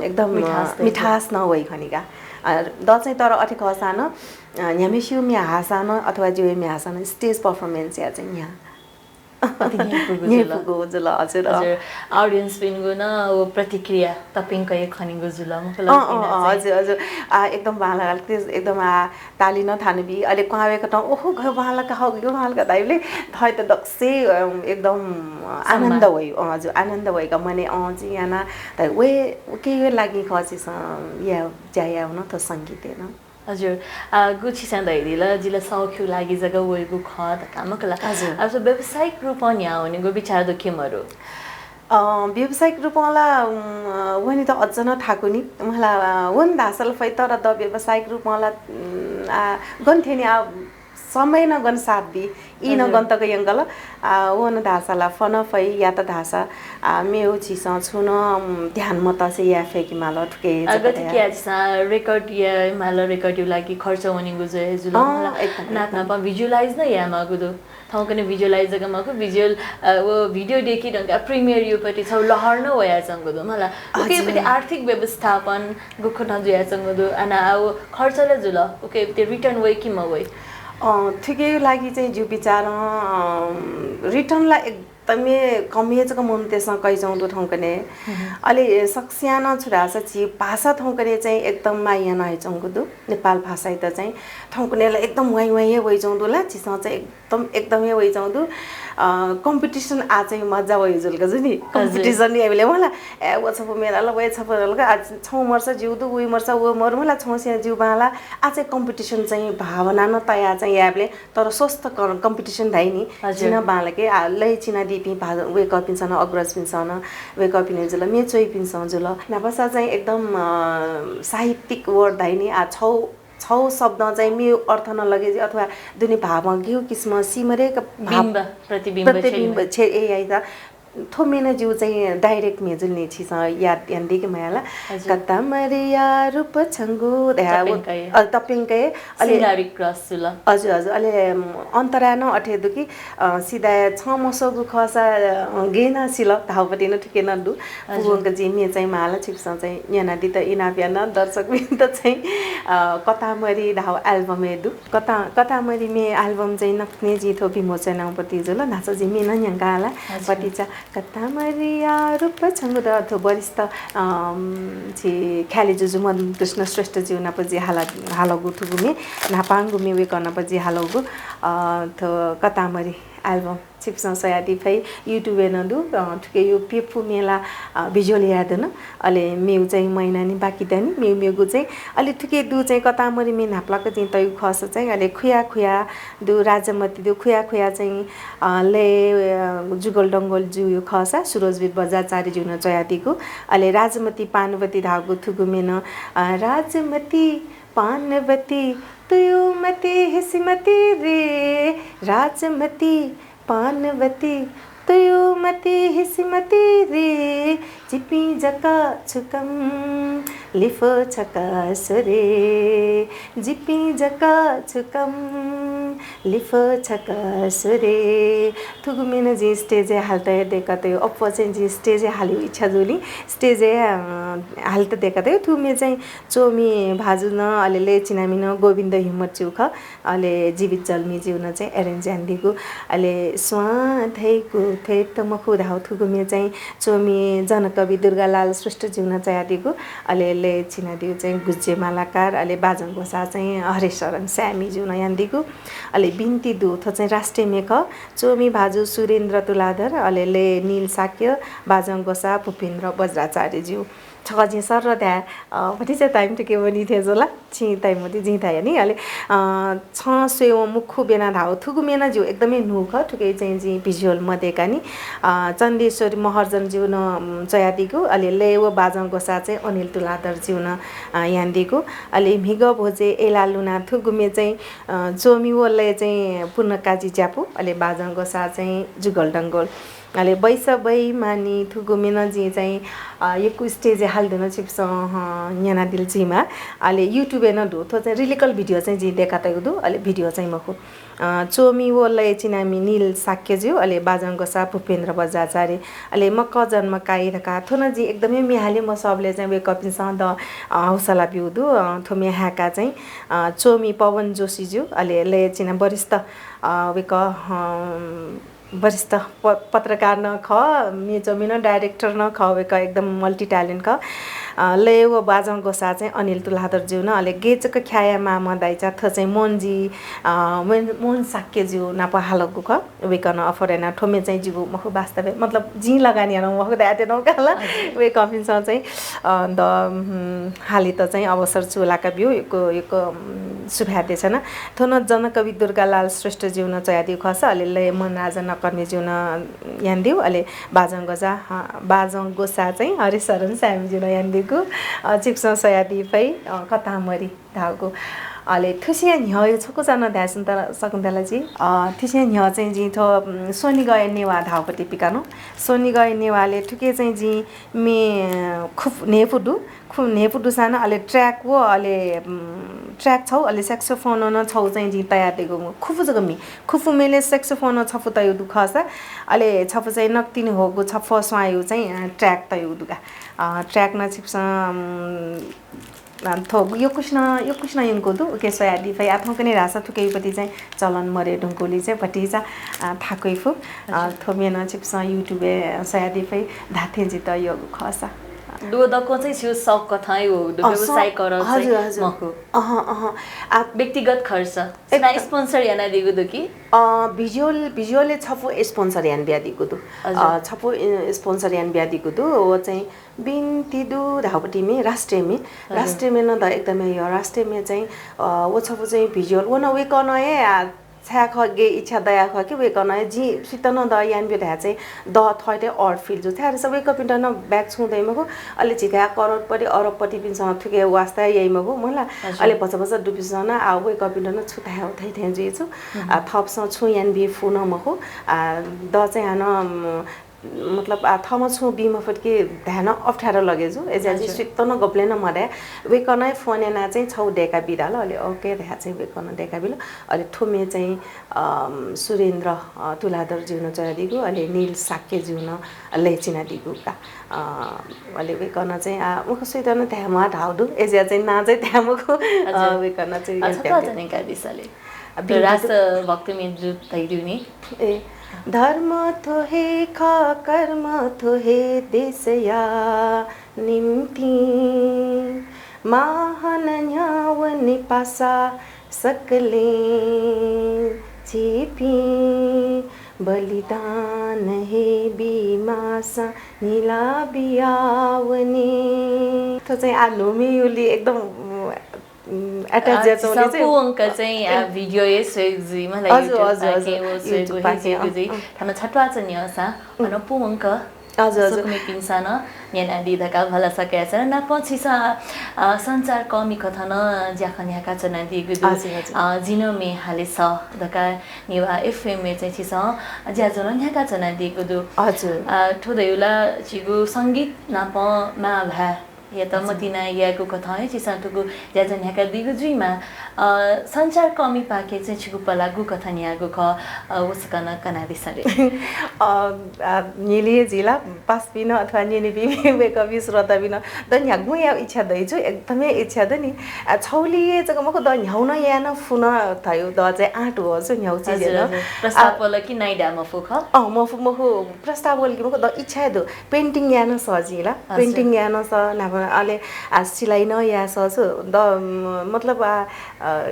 एकदम, अ, मिठास दइ। मिठास नं वइ खनिका। अ, द चाहिँ तर अथे खःसां नं, अ, न्ह्याम्हेसिगु म्ये हाःसां नं अथवा जिगु म्ये हाःसां नं stage performance-या चाहिँ न्ह्या। अति न्ह्यइपुगु जुल। न्ह्यइपुगु जुल, हजुर, अ। हजुर, audience-पिनिगु नं व प्रतिक्रिया तप्यंक हे खनेगु जुल, मखु ला, अँ, अँ, अँ, चाहिँ। हजुर, हजुर। आ, एकदम बांलाक, एकदम आ, ताली नं थानाबी, अले क्वहां वय्कलं, ओहो, गथे बांलाक हः, गथे बांलाक धाइबलय् थःत दक्वसिबय्, अ, एकदम, अ, आनन्द वइ, अ, हजुर, आनन्द वइका मनय्, अ, जिं याना, त वय्, उकिया लागि खः झीसं या, ज्या याये वन थ्व संगीतय् नं। हजुर, आ, गु छिसं धयादिल, जि ला सःखिउ लागि जक वइगु खः धकाः, मखु ला। हजुर। आ, व्यावसायिक रूपं न्ह्याः वनेगु बिचाः दु कि मरु? अ, व्यावसायिक रूपं ला, उम्, अ, वनेत अझ नं थाकु नि। मला, अ, वन धाःसा ला फइ, तर द व्यावसायिक रूपं ला, उम्, आ, गन थें नि, आ, समय नं गन साथ बी, ई नं हजुर। गन तक यंकल, आ, वन धाःसा ला फन फइ, यात धाःसा, आ, मेउ झीसं छुं नं, उम्, ध्यान मतसे याये फय्के माल, थुके आ, जक गथे तया। कि आ, झीसं record याये माल, record-या लागि खर्च वनेगु जुइ जुल, अँ, मला, एकदम, नाप एकदम। नाप visualize नं याये माःगु दु। थौंकन्हय् visualize जक मखु, visual, अ, व video देखि धुंकाः premiere-या पति छौ लहर नं वयाच्वंगु दु, मला। उकिया पति हजुर। आर्थिक व्यवस्थापन गुकथं जुयाच्वंगु दु, अन आ व खर्च ला जुल, उकिया पति return वइ कि मवइ? अ, थुकिया लागि चाहिँ जिगु बिचारं, अ, return ला एकदमै कम हे जक मनूतय्सं कयाच्वंगु दु थौंकन्हय्। हम्म। अले सकसियां नं छु धाःसा झी भाषा थौंकन्हय् चाहिँ एकदम माया याना हयाच्वंगु दु, नेपाल भाषायात चाहिँ। थौंकन्हय् ला एकदम वाइँ वाइँ हे वयाच्वंगु दु ला, झीसं चाहिँ एकदम, एकदम हे वयाच्वंगु दु। अ, competition आ चाहिँ मज्जा वइ जुल का जु नि। हजुर। Competition याइबलय् मला, ए, व छपु मेरा ला, व छपु मेरा ला, आ छौ मर्सा जिउ दु, उइ मर्सा व मरु मला, छौ स्यां जिउ बांला। आ चाहिँ competition चाहिँ भावना नं तया चाहिँ याइबलय्, तर स्वस्थ क-, competition धाइ नि। हजुर। जिं नं बांलाके, आ, लय् चिनादी इपिं भा-, वय्‌कःपिन्सं नं, अग्रजपिन्सं नं, वय्‌कःपिनि जुल, म्ये च्वइपिन्सं जुल। न्हापासा चाहिँ एकदम, अ, साहित्यिक word धाइ नि, आ, छौ, छौ शब्दं चाहिँ म्ये अर्थ नं लगे जुइ अथवा दुने भावं गिउ किसिमं सीमरे क भाव बिम्ब, प्रतिबिम्ब प्रतिबिम्ब छेँ। छेँ, ए, याइसा। थ्व म्ये नं जिउ चाहिँ direct म्ये जुल नि, छिसं याद यानादीके मयाला। हजुर। कतामरिया रूप छंगु धया, तप्यंकया। अ, तप्यंकया, अले सिंगारिक रस जुल। हजुर, हजुर। अले, अम, अन्तरा नं अथे दु कि, अ, सिधा छं मसःगु खःसा, अ, गय् याना सिल धाउपति नं थुके नं दु। हजुर। पुगंक जिं म्ये चाहिँ माला छिकपिसं चाहिँ न्यनादीत इनाप याना, दर्शकवृन्द चाहिँ, अ, कतामरी धाउ album हे दु। कता-, कतामरी म्ये album चाहिँ नकतिनि जिं थ्व विमोचन यानापति जुल। न्हाचः जिं म्ये नं न्यंका हाला। हजुर। पतिचा कतामरिया रूप छंगु द थ्व वरिष्ठ, अम, छि ख्याले जुजु मदन कृष्ण श्रेष्ठ ज्यू नाप जि हाला-, हालगु थुगु म्ये, न्हापांगु म्ये वय्‌कः नाप जि हालगु, अ, थ्व कतामरी album छिकपिसं स्वयादी फइ, YouTube-य् नं दु, अ, थुके यो प्यपु मेला, अ, visual याये दन। अले मेउ चाहिँ महिना नि बाकी दनि, मेउ मेगु चाहिँ अले थुके दु चाहिँ कतामरी म्ये न्हापालाक जिं तयु खःसा चाहिँ अले खुया खुया दु, राजमती दु, खुया खुया चाहिँ, अ, लय्, अ, जुगल डंगोल जुयु खःसा सुरजवीर बज्राचार्य ज्यू नं च्वयादीगु। अले राजमती पानवती धाउगु थुगु म्ये नं, अ, राजमती पानवती तुयु मती हिसिमती रे, राजमती पानवती तुयु मती हिसिमती रे, जिपिं जक छु कम लिफो छक स्वरे, जिपिं जक छु कम लिफो छक स्वरे। थुगु म्ये नं जिं stage-य् हालेत दय्‌का तयु। अप्वः चाहिँ जिं stage-य् हालेगु इच्छा जुलिं stage-य्, अ, हालेत दय्‌का तयु। थुगु म्ये चाहिँ च्वमि भाजु नं, अले लय् चिनामि नं गोविन्द हिम्मत ज्यू खः। अले जीवित जल्मी ज्यू नं चाहिँ arrange यानादीगु। अले स्वां धइगु थेत मखु धाउ थुगु म्ये चाहिँ च्वमि जनकवि दुर्गालाल श्रेष्ठ ज्यू नं च्वयादीगु। अले लय् चिनादीगु चाहिँ गुज्जे मालाकार, अले बाजं ग्वसाः चाहिँ हरिशरण स्यामी ज्यू नं यानादीगु। अले बिन्ति दु, थ्व चाहिँ राष्ट्रिय म्ये खः। च्वमि भाजु सुरेन्द्र तुलाधर, अले लय् नील शाक्य, बाजं ग्वसाः भूपेन्द्र बज्राचार्य ज्यू। छकः जिं सर्र धाये, अ, भतिचा time थुके वनी थें जुल ला। छिं time मति जिं धाये नि। अले, अ, छं स्वयेवं मुखु ब्यना धाउ थुगु म्ये नं ज्यू एकदमै न्हू खः। थुके चाहिँ जिं visual मदय्‌का नि। अ, चन्देश्वरी महर्जन ज्यू नं, उम्, च्वयादीगु। अले लय् व बाजं ग्वसाः चाहिँ अनिल तुलाधर ज्यू नं, अ, यानादीगु। अले म्हिगः भ्वजय् अय्‌लाः लुना थुगु म्ये चाहिँ, अ, च्वमि व लय् चाहिँ पूर्णकाजी ज्यापु। अले बाजं ग्वसाः चाहिँ जुगल डंगोल। अले बैस बैमानी थुगु म्ये नं जिं चाहिँ, अ, यक्व stage-य् हाले दन छिकपिसं, अ, न्यनादिल जुइमा। अले YouTube-य् नं दु। थ्व चाहिँ lyrical video चाहिँ जिं दय्‌का तयु दु। अले video चाहिँ मखु। अ, च्वमि व लय् चिनामि नील शाक्य ज्यू, अले बाजं ग्वसाः भूपेन्द्र बज्राचार्य, अले मकजन्म काइ धकाः थ्व नं जिं एकदमै म्ये हाले मसःबलय् चाहिँ वय्‌कःपिन्सं द, अ, हौसला ब्यू दु। अ, थ्व म्ये हाय्‌का चाहिँ, अ, च्वमि पवन जोशी ज्यू, अले लय् चिना वरिष्ठ, अ, वय्‌कः, अ, वरिष्ठ प-, पत्रकार नं खः, म्ये च्वमि नं director नं खः, वय्‌कः एकदम multi talent खः। अ, लय् व बाजं ग्वसाः चाहिँ अनिल तुलाधर ज्यू नं, अले गय् जक ख्याया मामा दाइचा थ्व चाहिँ मोहनजी, अ, मोहन, मोहन शाक्य ज्यू नाप हालगु खः। वय्‌कलं offer याना थ्व म्ये चाहिँ जिगु मखु वास्तवय्, मतलब जिं लगानी याना मखु धाये त्यन काल। हजुर। वय्‌कःपिन्सं चाहिँ, अ, द, उम्, हालेत चाहिँ अवसर चूलाका ब्यू, यक्व, यक्व, उम्, सुभाय् देछाना। थ्व नं जनकवि दुर्गालाल श्रेष्ठ ज्यू नं च्वयादीगु खःसा, अले लय् मनराजा नकर्मी ज्यू नं यानादीगु, अले बाजं ग्वसाः, हँ, बाजं ग्वसाः चाहिँ हरिशरण स्यामी ज्यू नं यानादीगु, अ, छिकपिन्सं स्वयादी फइ, अ, कतामरी धाउगु। अले थुसिया न्ह्यः छकूचा नं धाये सकूगु दु ला जि, अ, थुसिया न्ह्यः चाहिँ जिं थ्व, उम्, स्वनिगःया नेवाः धाउपति पिकानु। स्वनिगःया नेवाःले थुके चाहिँ जिं म्ये खुप न्हय्‌पु दु। खुप न्हय्‌पु दुसां नं अले track व अले, उम्, track छौ, अले saxophone नं छौ चाहिँ जिं तयार तयु दु। खुपु जक म्ये, खुपु म्येले saxophone छपु तयु दु खःसा, अले छपु चाहिँ नकतिनि होगु छपु स्वांयु चाहिँ, अ, track तयु दु का। अ, track नं छिकपिसं, उम्, अ, थ्व यक्वसिनं, यक्वसिनं यंकु दु, उके स्वयादी फइ। आः थौंकन्हय् धाःसा थुकेयुपति चाहिँ चलन मरे धुंकूलि चाहिँ भतिचा, अ, थाकुइ फु। अ, अच्छा। थ्व म्ये नं छिकपिसं YouTube-य् स्वयादी फइ, धात्थें जितः यःगु खःसा। दु दक्व चाहिँ छिगु शौक कथं हे वःगु दु, अँ, व्यवसाय शौक, करर चाहिँ हजुर, हजुर। मखु। अहँ, अहँ। आ, व्यक्तिगत खर्च। एक ना sponsor यानादीगु दु कि? अ, visual, visual-य् छपु sponsor याना बियादीगु दु। हजुर। अ, छपु, अ, sponsor याना बियादीगु दु। व चाहिँ बिन्ति दु धाउपति म्ये, राष्ट्रिय म्ये। हजुर। राष्ट्रिय म्ये नं द एकदमै यः। राष्ट्रिय म्ये चाहिँ, अ, व छपु चाहिँ visual, व नं वय्‌कलं हे, आ, छाय् खः, गय् इच्छा दया खः कि वय्कलं हे जिं सुइत नं द यानाबी धाये चाहिँ द थःत odd feel जू। छाय् धाःसा वय्कःपिन्त नं bag छुं दइ मखु, अले झीथाय् करोडपति, अरबपतिपिन्सं थुके वास्ता याइ मखु, मला। हजुर। अले भचा भचा दुपिन्सं नं आ वय्कःपिन्त नं छु धाये थथे थें जुइ छु। आ, थःपिन्सं छुं यानाबी फु नं मखु। आ, द चाहिँ हानं, मतलब, आ, थःम्हं छुं बी मफुत कि धाये नं अप्ठ्यारो लगे जू। अय्जुयाः जिं हजुर। सुइत नं गबलें नं मधाये। वय्कलं हे phone यानाः चाहिँ छगू दय्काबी धाल, अले OK धयाः चाहिँ वय्कलं दय्काबिल। अले थ्व म्ये चाहिँ, अम, सुरेन्द्र, अ, तुलाधरज्यूं नं च्वयादीगु, अले नील शाक्यज्यूं नं लय् चिनादीगु का। अ, अले वय्कलं चाहिँ, आ, मखु सुइत नं धाये म्वाः धाउ दु, अय्जुयाः चाहिँ नां चाहिँ धाये मखु। अ, हजुर। वय्कलं चाहिँ अ, छता च्वयादीगु। चाहिँ न्यंकादिसँ ले। अ, बिन्ति रास दु। भक्ति म्ये जू धइदु नि। ए, धर्म थ्व हे खः, कर्म थ्व हे देशया निम्तिं। माहन न्ह्यावने पासा सकलें झीपिं। बलिदान हे बीमासां न्हिला बियावने। थ्व चाहिँ आ न्हूम्हेसिगुली एकदम, उम्, attach अ, जुयाच्वंगुली चाहिँ पूवंक चाहिँ, अ, video हे स्वयेगु जुइ मला। हजुर, YouTube हजुर, पाखें हजुर। व स्वयेगु YouTube हे पाखें, जुइगु जुइ। अँ, अँ। थन छत्वाःचा न्यंसां, अँ। अन पूवंक हजुर, हजुर। स्वकुमिपिन्सं नं न्यनादी धकाः भलसा कयाच्वना। नापं छिसं, अ, सञ्चारकर्मी कथं नं ज्याखँ न्ह्याकाच्वनादीगु दु। हजुर, हजुर। अ, जिं नं म्ये हाले सः धकाः नेवाः FM-य् चाहिँ छिसं ज्याझ्वः नं न्ह्याकाच्वनादीगु दु। हजुर। अ, थ्व धइगु ला छिगु संगीत नापं मांभाय् यात हजुर। मतिना यायेगु कथं हे छिसं थुगु ज्याझ्वः न्ह्याकादीगु जुइमाः। अ, सञ्चारकर्मीपाखें चाहिँ छिगु पला गुकथं न्ह्याःगु खः, अ, व सकं नं कनादिसँ ले। अ, अ, न्ह्यलि हे जिला पासापिं अथवा न्यनीपिं वय्कःपिं श्रोतापिं द न्ह्यागु यायेगु इच्छा दइ जू, एकदमै इच्छा दनि। अ, छगुलिइ जक मखु, द न्ह्याउ नं याये नं फु नं धइगु द चाहिँ आँट वः जू, न्ह्याउ चिज हजुर, नं। हजुर। प्रस्ताव अ, वल कि नाइ धाये मफु खः? अँ, मफु, मखु, प्रस्ताव वल कि मखु, द इच्छा हे दु। Painting याये नं सः जिं ला। हजुर। Painting याये नं सः, न्हापा अले, आ, सिलाइ नं याये सः छु। द, म, मतलब, आ, अ,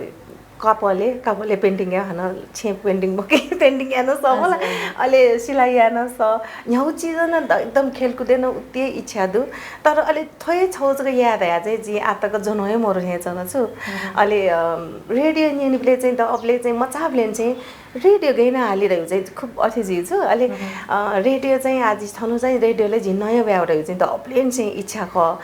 कापलय्, कापलय् painting याये, हानं छेँ painting मखु, painting याये नं सः मला। हजुर, हजुर। अले सिलाइ याये नं सः। न्ह्याउ चिज नं द, एकदम खेलकुदय् नं उति हे इच्छा दु। तर अले थ्व हे छगू जक याये धयाः चाहिँ जिं आः तक ज्वना हे मरु थें च्वना छु। हजुर। अले, अ, radio न्यनीबलय् चाहिँ द अबलय् चाहिँ मचाबलय् चाहिँ radio गय् नं हाली धइगु चाहिँ खुब अथे जुइ छु। अले, अ, radio चाहिँ आः जि थन चाहिँ radio-लय् जिं नया वयागु धइगु चाहिँ द अबलय् चाहिँ इच्छा खः।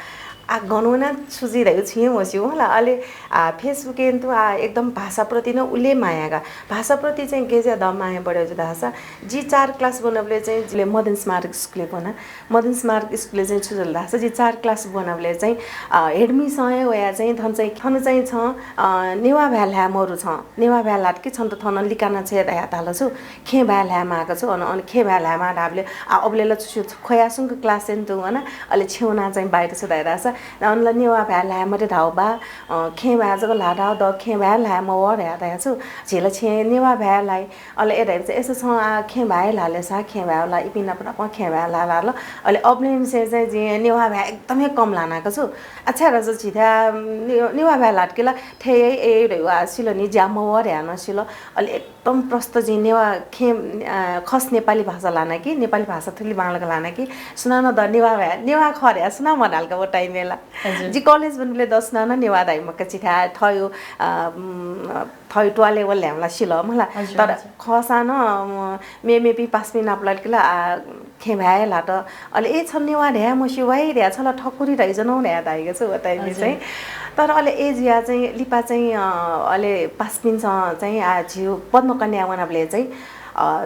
आः गन वना छु जुइ धइगु छुं हे मस्यू मला। अले, आ, Facebook-य् तुं आः एकदम भाषाप्रति नं उले माया का। भाषाप्रति चाहिँ गय् जुयाः द माया बढे जू धाःसा, जि चार class ब्वनाबलय् चाहिँ जिले मदन स्मारक स्कुलय् ब्वना। मदन स्मारक स्कुलय् चाहिँ छु जुल धाःसा, जि चार class ब्वनाबलय् चाहिँ, अ, head miss-ं हे वयाः चाहिँ थन चाहिँ, थन चाहिँ छं, अ, नेवाः भाय् ल्हाये मरु छं। नेवाः भाय् ल्हात कि छन्त थन लिकाना छ्वये धयाः धाल छु। खेँ भाय् ल्हाये माःगु छु, अन, अन खेँ भाय् ल्हाये माः धाःबलय्, आ, अबलय् ला छु छु ख्वयाच्वंगु class-य् तुं वना, अले छेँ वनाः चाहिँ बाहिर छु धया धाःसा, अन ला नेवाः भाय् ल्हाये मते धाउ बा, अ, खेँ भाय् जक ल्हाये धाउ द, खेँ भाय् ल्हाये मवः धया धया छु, झी ला छेँ नेवाः भाय् ल्हाइ। अले ए धाइबलय् चाहिँ, अय्सा छं आः खेँ भाय् ल्हाले सा, खेँ भाय् ला, इपिं नाप नाप खेँ भाय् ल्हाये धाल। अले अबलय् निसें चाहिँ जिं नेवाः भाय् एकदमै कम ल्हानागु छु। अच्छा, रज झीथाय् ने-, नेवाः भाय् ल्हात कि ला, थथे हे ए धइगु आः सिल नि, ज्या मवः धया नं सिल। अले एकदम प्रष्ट जिं नेवाः खेँ, अ, खस नेपाली भाषा ल्हाना कि, नेपाली भाषा थुलि बांलाक ल्हाना कि, सुनानं द नेवाः भाय्, नेवाः खः धया सुनां मधाल का व time-य् ला। हजुर। जि college ब्वनाबलय् द सुनानं नेवाः धाइ मखु का, झीथाय् थःगु, अ, उम्, थःगु त्वालय् वल धायेमाला सिल मला। हजुर, तर हजुर। खःसां नं, अ, मे-, मेपिं पासापिं नाप ल्हात कि ला, आ, खेँ भाय् ल्हात। अले ए छं नेवाः धया मस्यू वाइ धया, छ ला ठकुरी धइजनौ धया धाइगु छु व time-य् हजुर। चाहिँ। तर अले ए जुया चाहिँ लिपा चाहिँ, अ, अले पासापिन्सं चाहिँ आ झीगु पद्मकन्याय् वनाबलय् चाहिँ, अ,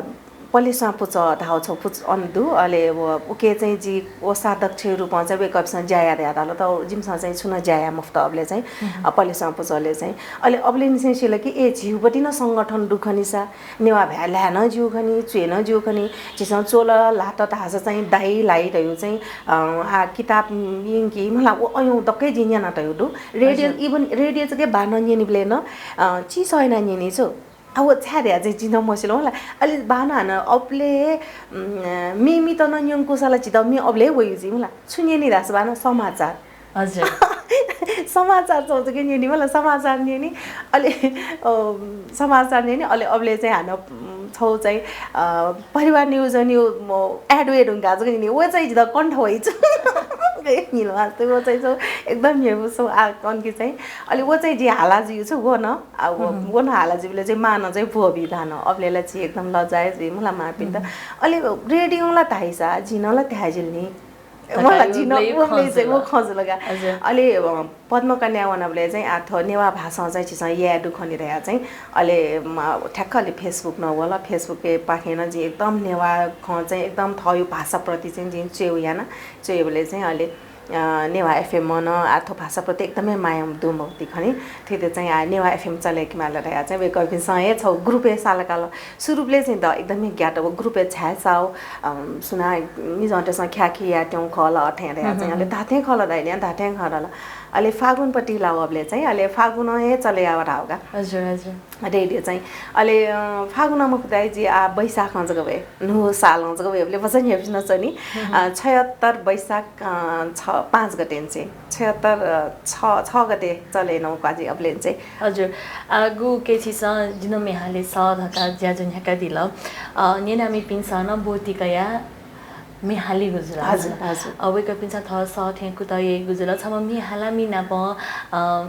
पलेस्वां पुचः धाउ छौ पुचः अन दु। अले व उके चाहिँ जि कोषाध्यक्ष रूपं चाहिँ वय्कःपिन्सं ज्या या धया धाल। त जिमिसं चाहिँ छुं नं ज्या या मफुत अबलय् चाहिँ, अ, पलेस्वां पुचःले चाहिँ। अले अबलय् निसें सिल कि ए झीगुपति नं संगठन दु खनि सा, नेवाः भाय् ल्हाये नं ज्यू खनि, च्वये नं ज्यू खनि, झीसं च्वल ल्हात धाःसा चाहिँ दाइ ल्हाइ धइगु चाहिँ, अ, आ, किताब यंकी मला, व अय् दक्वं जिं न्यना तयु दु। Radio, हजुर। Even radio जक बानं न्यनीबलय् नं, अ, चिसः याना न्यनी छु। आ, व छाय् धया चाहिँ जिं नं मसिल मला। अले बानं हानं अबलय्, उम्, म्ये मित नं न्यंकूसा ला झीत म्ये अबलय् वयु जुइ मला। छु न्यनी धाःसा बानं समाचार। हजुर। समाचार छौ जक न्यनी मला, समाचार न्यनी। अले, अ, समाचार न्यनी, अले अबलय् चाहिँ हानं, उम्, छौ चाहिँ, अ, परिवार news न्यू, म, ad वेड हुंका जक न्यनी। व चाहिँ जित कण्ठ वइ छु। ए, न्हिल मास्टर, व चाहिँ छौ एकदम न्ह्यइपुसे आ कन कि चाहिँ, अले व चाहिँ जि हाला जुइ छु, व न, आ, व, व न हाला जुइबले चाहिँ मा न चाहिँ भो बी धान। अबले ला जि एकदम लजाय जुइ, मला मापिन्त। अले रेडियो ला धाइसा, जि न ला धाइजिल नि। मला जि न व चाहिँ व खजुल का। अले, अ, पद्मकन्या वनाबले चाहिँ आ थ्व नेवा भाषां चाहिँ झीसं याये दु खनि धया चाहिँ, अले, म, ठ्याक्क अले Facebook न वल, Facebook पाखें न जि एकदम नेवा खँ चाहिँ एकदम थःयु भाषाप्रति चाहिँ जि च्वयु याना, च्वयबले चाहिँ अले, अ, नेवा FM न आ थ्व भाषाप्रति एकदमै माया दु मौति खनि। थेते चाहिँ आ नेवा FM चले कि माला धया चाहिँ वय्कःपिन्सं हे छौ group हे सालकाल। सुरुबले चाहिँ द एकदमै ज्ञात व group हे छाय् साउ, अम, सुना मिजंतसं ख्याखी या त्यौ खल अथें धया चाहिँ अले धाथें खल दाइले धाथें खल। अले फागुनपट्टि लावबले चाहिँ अले फागुन हे चले याव धाव का। हजुर, हजुर। रेडियो चाहिँ। अले, अ, फागुन मखु दाइ जि आ बैशाखं जक वये, न्हू सालं जक वये, अबले वजन हेपिस न चनि। अ, छयत्तर बैशाख, अ, छ, पाँच गते चाहिँ। छयत्तर, अ, छ, छ गते चले नौ क्वाजि अबले चाहिँ। हजुर। आ, गु केछिसं जिन म्ये हाले स धका ज्याझ्वः न्ह्याकादिल। अ, न्यनामिपिन्सं न बोति कया म्ये हालिगु जुल। हजुर, हजुर। अ, वय्कःपिन्सं थः स थें कुतः याइगु जुल। छम्ह म्ये हालामि नाप, अ,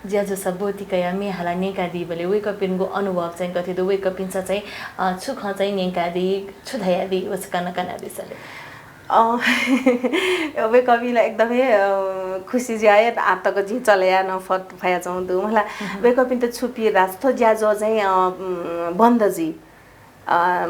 ज्याझ्वःसा बोति कया म्ये हाला न्यंकादीबले वय्कःपिनिगु अनुभव चाहिँ गथे दु? वय्कःपिन्सं चाहिँ, अ, छु खँ चाहिँ न्यंकादी, छु धयादी, व छकः न कनादिसँ ले। अ, वय्कःपिं ला एकदमै, अ, खुसी जुया हे आतक जिं चले याना फत फयाच्वं दु। मला वय्कःपिन्त छु पीर धाःसा थ्व ज्याझ्वः चाहिँ, अ, उम्, बन्द जुइ। अ,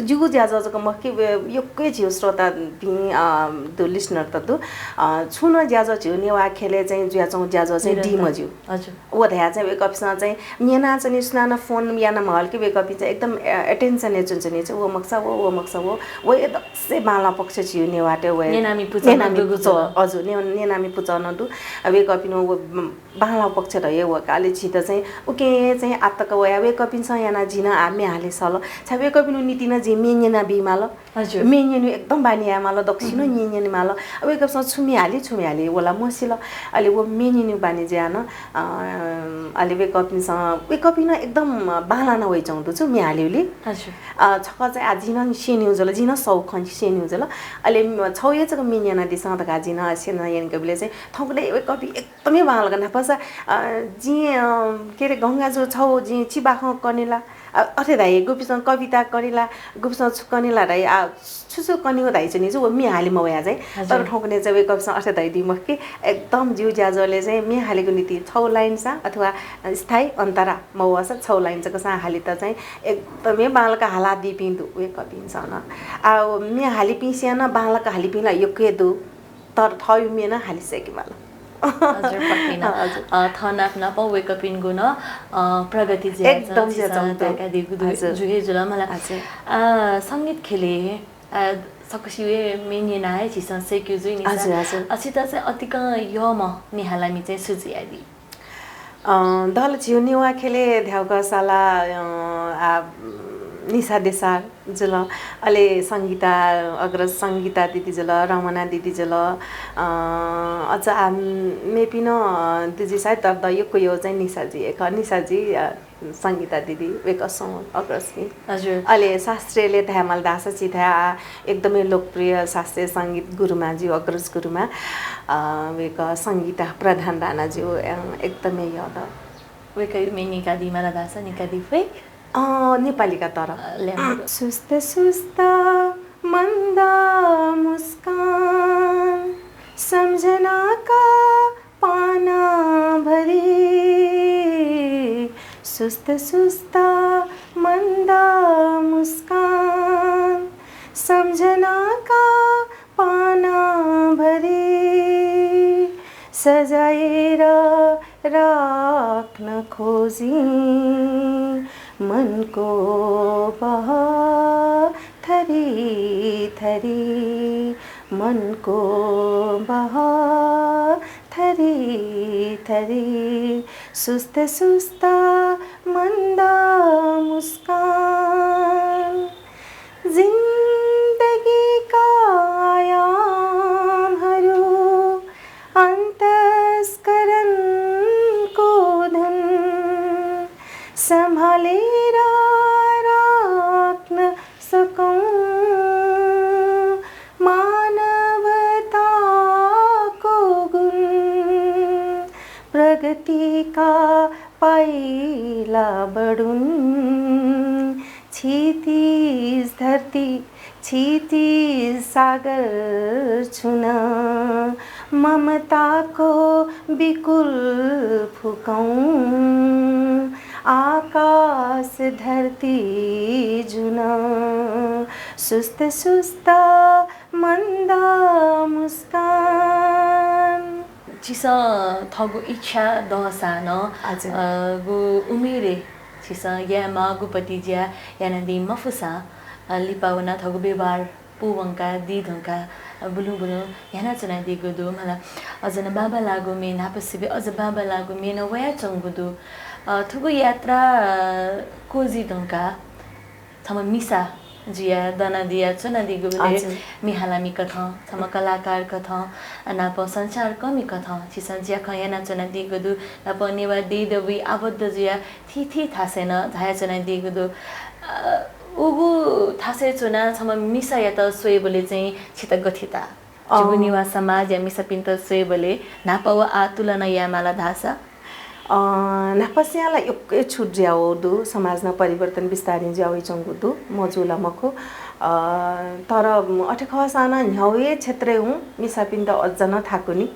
जिगु ज्याझ्वः जक मखु कि, व यक्व झीगु श्रोतापिं, अ, दु, listener त दु। अ, छुं नं ज्याझ्वः झीगु नेवाः ख्यलय् चाहिँ जुयाच्वंगु ज्याझ्वः चाहिँ निरन्तर। दी मज्यू। हजुर। व धया चाहिँ वय्कःपिन्सं चाहिँ न्यनाच्वनी, सुनानं phone याना म्हल कि वय्कःपिं चाहिँ एकदम, अ, attention य् च्वनाच्वनी चाहिँ व मखुसा व, व मखुसा व, व एकदम से बांलाः पक्ष झीगु नेवाःतय् व न्यनामि पुचः न्यनामि नं पुचः, दुगु। हजुर, न्य-, न्यनामि पुचः नं दु। अ, वय्कःपिं व, उम्, बांलाः पक्ष धया व का। अले झीत चाहिँ उकिं चाहिँ आतक वया वय्कःपिन्सं याना जिं नं आ म्ये हाले सल। छाय् वय्कःपिनिगु निंतिं नं जिं म्ये न्यना बी माल। हजुर। म्ये न्यनेगु एकदम बानी याये माल, दक्वसिनं म्ये न्यने माल। अ, वय्कःपिन्सं छु म्ये हाली, छु म्ये हाली, व ला मसिल। अले व म्ये न्यनेगु बानी जुया नं, अ, अले वय्कःपिन्सं, वय्कःपिं नं एकदम बांलाः नं वयाच्वंगु दु छु म्ये हालेगुली। हजुर। अ, छकः चाहिँ आ जिं नं स्यनेगु जुल, जिं नं सौ खँ स्यनेगु जुल। अले म-, छौ हे जक म्ये न्यनादिसँ धका जिं नं स्यना यंकेबले चाहिँ थौंकन्हय् वय्कःपिं एकदमै बांलाक न्हापांसा, अ, जिं, अ, के अरे, गंगाजु छौ जिं चिबाखं कने ला, अ, अथे धाइ, गुपिसं कविता कने ला, गुपिसं छु कने ला धाइ, आ, छु छु कने हो धाइच्वनी जु, व म्ये हाले मवया चाहिँ। हजुर। तर थौंकन्हय् चाहिँ वय्कःपिसं अथे धयादी मखु कि, एकदम जिगु ज्याझ्वलय् चाहिँ म्ये हालेगु निंतिं छौ line सा अथवा स्थायी अन्तरा मवःसा छौ line जक सा हालेत चाहिँ एकदमै बांलाक हालादीपिं दु वय्कःपिन्सं नं। आ, व म्ये हालीपिंसं नं बांलाक हालीपिं ला यक्व हे दु। तर थःयु म्ये नं हाले सय्के माल। हजुर, पक्कै नं। हजुर। अ, थः नाप नाप वय्कःपिनिगु नं, अ, प्रगति जुया एकदम जुया च्वंगु दु। ताकादीगु दु, हजुर। जु हे जुल मला। हजुर। अ, संगीत ख्यलय्, अ, सकसिया म्ये न्यना हे झीसं सय्केगु जुइ नि सा। हजुर, हजुर। अ, छित चाहिँ अतिकं यःम्ह म्ये हालामि चाहिँ सु जुयादी? अ, दल झीगु नेवाः ख्यलय् धायेगु सा ला, अ, आ, निशा देसार जुल, अले संगीता, अग्रज संगीता दिदी जुल, रमना दिदी जुल, अ, अझ आ, मेपिं नं, अ, दिदी सायद तर द यक्व यः चाहिँ निशा जु हे खः, निशा जु, अ, संगीता दिदी, वय्कः सं अग्रज नि। हजुर। अले शास्त्रीय ले धायेमाल धाःसा झी धाये आ, एकदमै लोकप्रिय शास्त्रीय संगीत गुरुमा जु, अग्रज गुरुमा, अ, वय्कः संगीता प्रधान राणा जु, अ, एकदमै यः द। वय्कःया म्ये न्यंकादी माल धाःसा न्यंकादी फइ? अँ, नेपाली का तर। अ, ल्याय्। सुस्त सुस्त मन्द मुस्कान सम्झनाका पाना भरि। सुस्त सुस्त मन्द मुस्कान सम्झनाका पाना भरि सजाएर राख्न खोजी मनको बह थरी थरी, मनको बह थरी थरी। सुस्त सुस्त मन्द मुस्कान जिन्दगीका आयामहरू, अन्तस्करणको धन सम्हालेर राख्न सकौँ। मानवता प्रगति का पाइला बढुन्, क्षितिज धरती, क्षितिज सागर छुन, ममताको विकुल फुकौं, आकाश धरती जुन, सुस्त सुस्त मन्द मुस्कान। छिसं थःगु इच्छा दःसां नं, हजुर। अ, गु उमेरय् छिसं याये माःगु पति ज्या यानादी मफुसां, अ, लिपा वनाः थःगु व्यवहार पूवंका, दी धुंका, अ, बुलुं बुलुं ह्यानाच्वनादीगु दु। मला अझ नं बांबांलाःगु म्ये न्हापा सिबें अझ बांबांलाःगु म्ये नं वयाच्वंगु दु। अ, थुगु यात्रा, अ, क्वजि धुंका छम्ह मिसा जुयाः दनादिया च्वनादीगु बलय् हजुर। मिहालामि कथं, छम्ह कलाकार कथं, नापं सञ्चारकर्मी कथं छिसं ज्याखँ यानाच्वनादीगु दु। नापं नेवाः देय् दबुइ आबद्ध जुयाः थीथी थासय् नं झायाच्वनादीगु दु। अ, उगु थासय् च्वनाः छम्ह मिसायात स्वयेबलय् चाहिँ छित गथे ताः? अँ। जिगु नेवाः समाज या मिसापिन्त स्वयेबलय् न्हापा व आः तुलना यायेमाल धाःसा? अँ, न्हापासियां ला यक्व छुट जुयावःगु दु, समाज नं परिवर्तन बिस्तारं जुयावइच्वंगु दु, मजू ला मखु। अँ, तर अथे खःसां नं न्ह्यागु हे क्षेत्रय् हुँ मिसापिन्त अझ नं थाकुनि।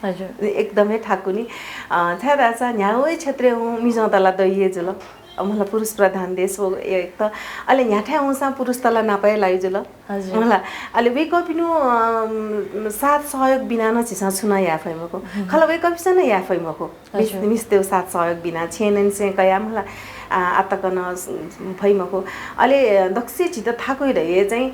हजुर। एकदम हे थाकुनि। अँ, छाय् धाःसा न्ह्यागु हे क्षेत्रय् हुँ मिजंत ला दइ हे जुल। अँ, मला पुरुष प्रधान देश हो एक त। अले न्ह्याथाय् हुँसां पुरुषत ला नापा हे लाइ जुल। हजुर। मला, अले वय्कःपिनिगु, अम, साथ सहयोग बिना नं झीसं छुं नं याये फइ मखु। हम्म। खला वय्कःपिसं नं याये फइ मखु। मिस-, हजुर। मिस्तय्गु साथ सहयोग बिना छेँ ननिसें कयाः मला, आ, आतक नं स-, फइ मखु। अले दक्वसिबय् झीत थाकुइ धइगु चाहिँ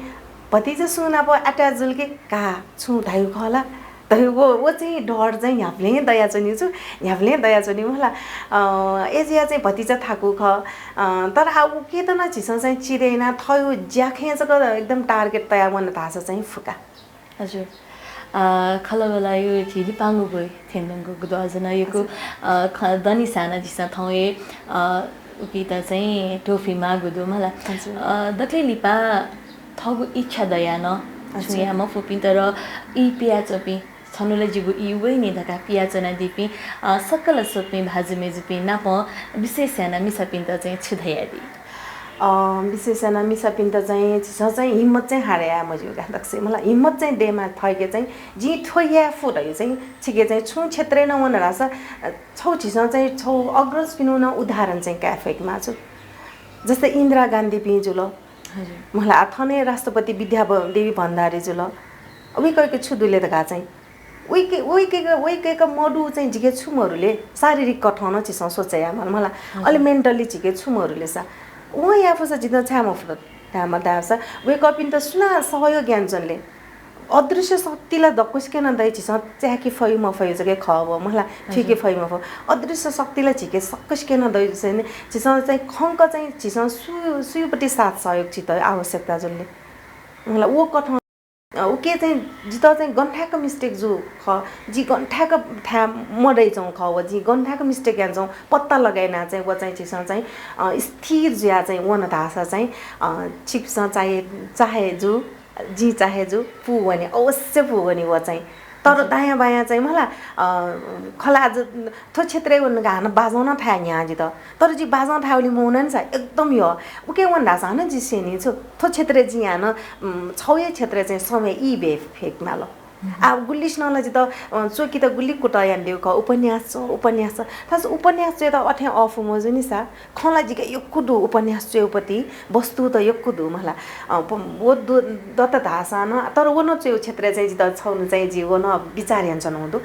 भतिचा सुं नाप attach जुल कि का छुं धाइगु खः ला? धइगु व चाहिँ डर चाहिँ न्ह्याबलें दयाच्वनीगु छु, न्ह्याबलें दयाच्वनीगु मला। अँ, अय्जुयाः चाहिँ भतिचा थाकु खः। अँ, तर आ उकेत नं झीसं चाहिँ चिधे यानाः थःगु ज्याखँय् जक एकदम target तयाः वन धाःसा चाहिँ फुक्क। हजुर। अ, खँल्हाबल्हाया झी लिपांगु ब्वय् थ्यंदंगु दु अझ नं यक्व, हजुर। अ, खँ दनिसां नं झीसं थौं हे, अ, उकित चाहिँ त्वःफी माःगु दु मला। हजुर। अ, दकले लिपा थःगु इच्छा दयाः नं हजुर। छुं याये मफुपिं तर ई पियाच्वंपिं, छन्हु ला जिगु ई वइ नि धकाः पियाच्वनादीपिं, अ, सकल स्वपिं भाजु मय्जुपिं नाप विशेष यानाः मिसापिन्त चाहिँ छु धयादी? अ, विशेष यानाः मिसापिन्त चाहिँ झीसं चाहिँ हिम्मत चाहिँ हारे याये मज्यू का दक्वसिबय्। मला हिम्मत चाहिँ दयेमाः थःके चाहिँ जिं थ्व याये फु धइगु चाहिँ छिके चाहिँ छुं क्षेत्रय् नं वन धाःसा, अ, छगू झीसं चाहिँ छगू अग्रजपिनिगु नं उदाहरण चाहिँ काये फय्केमाः छु। जस्तै इन्दिरा गान्धीपिं जुल। हजुर। मला आ थन हे राष्ट्रपति विद्या भ-, देवी भण्डारी जुल। वय्कःके छु दु ले धकाः चाहिँ वय्के-, वय्के-, वय्कःके मदु चाहिँ जिके छु मरु ले, शारीरिक कथं नं झीसं सोचे यायेमाल मला। हजुर। अले mentally जिके छु मरु ले सा। वं याये फुसा जिं छाय् मफुत धायेमाल धाःसा वय्कःपिन्त सुनां सहयोग यानाच्वन ले? अदृश्य शक्ति ला दक्वसिके नं दइ, झीसं चाय्के फइ मफइ जक खः व मला, थुइके हजुर। फइ मफु। अदृश्य शक्ति ला झीके सकसिके नं दइ, झीसं चाहिँ खंक चाहिँ झीसं सु-, सुयापति साथ सहयोग झीत आवश्यकता जुल ले? मला व कथं अ, उके चाहिँ जितः चाहिँ गन थाय्क mistake जू खः, जि गन थाय्क थाय् मदयाच्वंगु खः व जि गन थाय्क mistake यानाच्वंगु पत्ता लगायेना चाहिँ व चाहिँ झीसं चाहिँ, अ, स्थिर जुया चाहिँ वन धाःसा चाहिँ, अ, छिकपिसं चाहे, चाहे जू, जिं चाहे जू, पूवनी, अवश्य पूवनी व चाहिँ। तर हजुर। दायाँ बायाँ चाहिँ मला, अ, खला आज थ्व क्षेत्रय् वन का हानं बाजं नं थाये न्ह्याः जितः। तर जि बाजं थायेवलि मवना नि सा, एकदम यः। उके वन धाःसा हानं जि स्यनी छु। थ्व क्षेत्रय् जिं हानं, उम्, छगू हे क्षेत्रय् चाहिँ समय ई बये फय्केमाल। आ, गुलिसिनं ला जितः, अ, च्वय्केत गुलि कुतः यानादीगु खः, उपन्यास च्व, उपन्यास च्व। थासय् उपन्यास च्वयेत अथें अःपु मजू नि सा। खँ ला जिके यक्व दु, उपन्यास च्वयेपति वस्तु त यक्व दु मला। अ, प-, व दु, दत धाःसां नं, तर व नं च्वयेगु क्षेत्रय् चाहिँ जितः छगू नं चाहिँ जि व नं विचार यानाच्वनागु दु।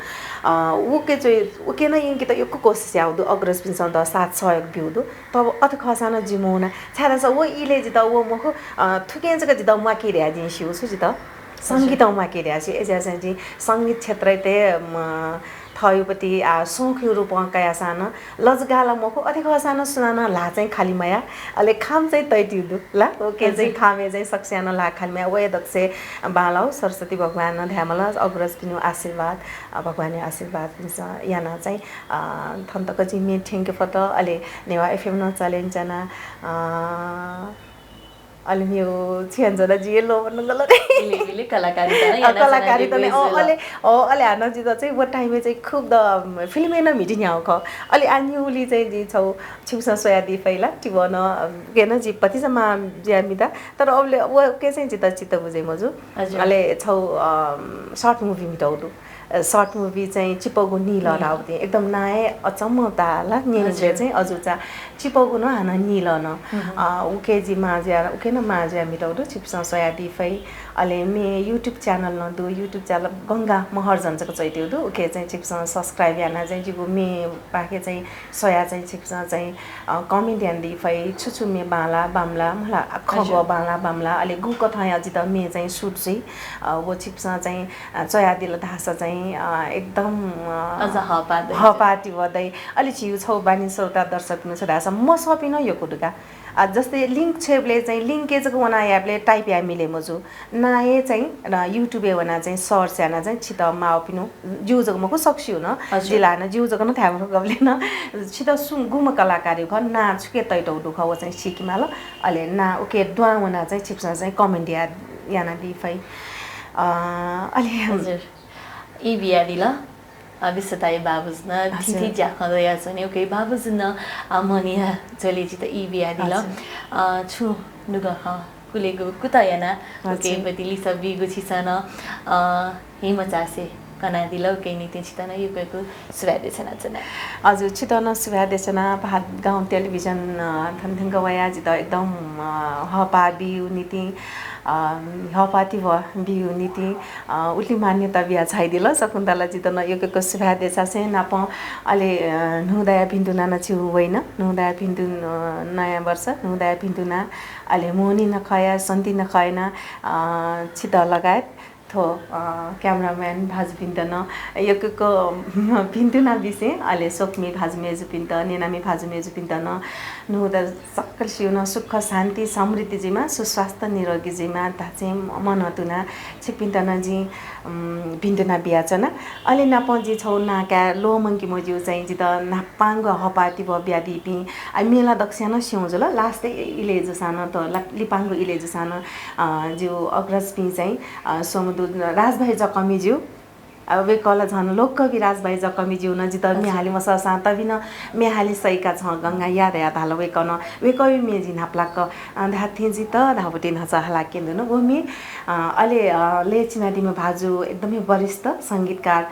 अ, उके च्वय्, उके नं यंकेत यक्व कोसिस याःगु दु, अग्रजपिन्सं द साथ सहयोग ब्यूगु दु। तब अथे खःसां नं जि मवना। छाय्धाःसा व इलय् जितः व मखु, अ, थुकिं जक जितः म्वाकी धयाः जिं स्यू छु जितः। संगीतं म्वाकी धयाः स्यू। अय्जुयाः चाहिँ जिं संगीत क्षेत्रय् तय्, म, थःगु पति, आ, शौकया रूपं कयासां नं लजगाः ला मखु, अथे खःसां नं सुनानं ल्हाः चाहिँ खालि मयाः, अले खाम चाहिँ तयातयागु दु ला। उके चाहिँ हजुर। खामय् चाहिँ सकसियां नं ल्हाः खालि मयाः, वया दक्वसिबय् बांलाःगु सरस्वती भगवान नं धायेमाल, अग्रजपिनिगु आशीर्वाद, अ, भगवानया आशीर्वादपिन्सं यानाः चाहिँ, अ, थन तक जिं म्ये थ्यंके फत, अले नेवाः FM नं चले यानाच्वना, अ, अले मेव छियन जन जिं ल्वःमंगु ला। इले, इले कलाकारिता नं अ, याना कलाकारिता नं, अ, अले, अ, अले हानं जितः चाहिँ व time-य् चाहिँ खुब द, अम, film-य् नं म्हिति न्ह्यागु खः। अले आ न्ह्यागुलिं चाहिँ जिं छगू छिकपिन्सं स्वयादी फइ ला, थ्व नं, अम, गय् नं जि भतिचा मां जुया म्हिता, तर अबले व के चाहिँ जितः चित्त बुझे मजू। हजुर। अले छगू, अम, short movie म्हितःगु दु। अ, short movie चाहिँ चिपगु नीलः धाःगु दु। एकदम नां हे अचम्म ताः ला, न्यनेबलय् चाहिँ अजू चा चिपगु नं हानं नीलः नं। अ, उके जि मां जुया, उके नं मां जुया म्हितःगु दु, छिकपिन्सं स्वयादी फइ। अले मे YouTube channel नं दु, YouTube channel गंगा महर्जन जक च्वयातःगु दु, उके चाहिँ छिकपिन्सं subscribe याना चाहिँ जिगु मेपाखे चाहिँ स्वया चाहिँ छिकपिन्सं चाहिँ, अ, comment यानादी फइ, छु छु मे बांला बांमला, मला खगः बांला बांमला, अले गु कथंया जितः मे चाहिँ shoot जुइ, अ, व छिकपिन्सं चाहिँ अ, च्वयादिल धाःसा चाहिँ, अ, एकदम, अ, अझ हःपाः दइ। हःपाः तिबः दइ। अले झीगु छगू बानी श्रोता दर्शकपिं छु धाःसा मसःपिं नं यक्व दु का। अ, जस्तै link छ्वयेबलय् चाहिँ link-य् जक वना यायेबलय् type याये मिले मजू। नां हे चाहिँ, अ, YouTube-य् वना चाहिँ search याना चाहिँ छितः माःपिनि ज्यू जक मखु, सकसिगु नं, हजुर। जिला नं ज्यू जक नं धाये मखु, गबलें नं छितः सु गुम्ह कलाकार खः, नां छुके तयातःगु दु खः, व चाहिँ सीके माल। अले नां उके दुहां वना चाहिँ छिकपिन्सं चाहिँ comment या, यानादी फइ। अ, अले हजुर। ई बियादिल। अ, विश्वताया बाबुजुं नं थीथी ज्याखँ दयाच्वनी। उके बाबुजुं नं, अ, म्हनिया झ्वले जितः ई बियादिल। हजुर। अ, छुं नुगः खँ कुलेगु कुतः याना उके पति लिसः बीगु छिसं नं, अ, हिम्मत चासे कनादिल। उके निंतिं छितः नं यक्व यक्व सुभाय् देछानाच्वना। हजुर, छितः नं सुभाय् देछाना। भादगाउँ टेलिभिजन, अ, थन थ्यंक वया जितः एकदम, अ, हःपाः बीगु निंतिं, अ, हःपाः तिबः बीगु निंतिं, अ, उलि मान्यता बिया झाइदिल। शकुन्तला जितः नं यक्व यक्व सुभाय् देछासे नापं अले, अ, न्हूदँया भिन्तुना नं छिगु वइन। न्हूदँया भिन्तुना, अ, नयाँ वर्ष, न्हूदँया भिन्तुना, अले मोहनी नखःया, सन्ती नखःया नं, अ, छितः लगायत थ्व, अ, cameraman भाजुपिन्त नं यक्व यक्व भिन्तुना बिसें, अले स्वकुमि भाजु मेजुपिन्त, नेनामि भाजु मेजुपिन्त नं न्हूदँ सकलसिगु नं सुख, शान्ति, समृद्धि जुइमा, सुस्वास्थ्य, निरोगी जुइमा धासें मनंतुना छिकपिन्त नं जिं, उम्, भिन्तुना बियाच्वना। अले नापं जिं छगू नां काये ल्वःमंके मज्यू चाहिँ जितः न्हापांगु हःपाः तिबः बियादीपिं, आ, मेला दक्वस्यां नं स्यू जुल, last इलय् जूसां नं त ला-, लिपांगु इलय् जूसां नं, अ, ज्यू अग्रजपिं चाहिँ, अ, स्वम्ह दु राजभाइ जकःमि ज्यू। अ, वय्कः ला झन लोककवि राजभाइ जकःमि ज्यू नं जितः म्ये हाले मसःसां तबि नं म्ये हाले सइका छं गंगा या धया धाल वय्कलं। वय्कःया म्ये जिं न्हापालाक, अ, धात्थें जितः धाःबुति न्हाचः हाला क्यने धुन। व म्ये, अ, अले, अ, लय् चिनादीम्ह भाजु एकदमै वरिष्ठ संगीतकार, अ,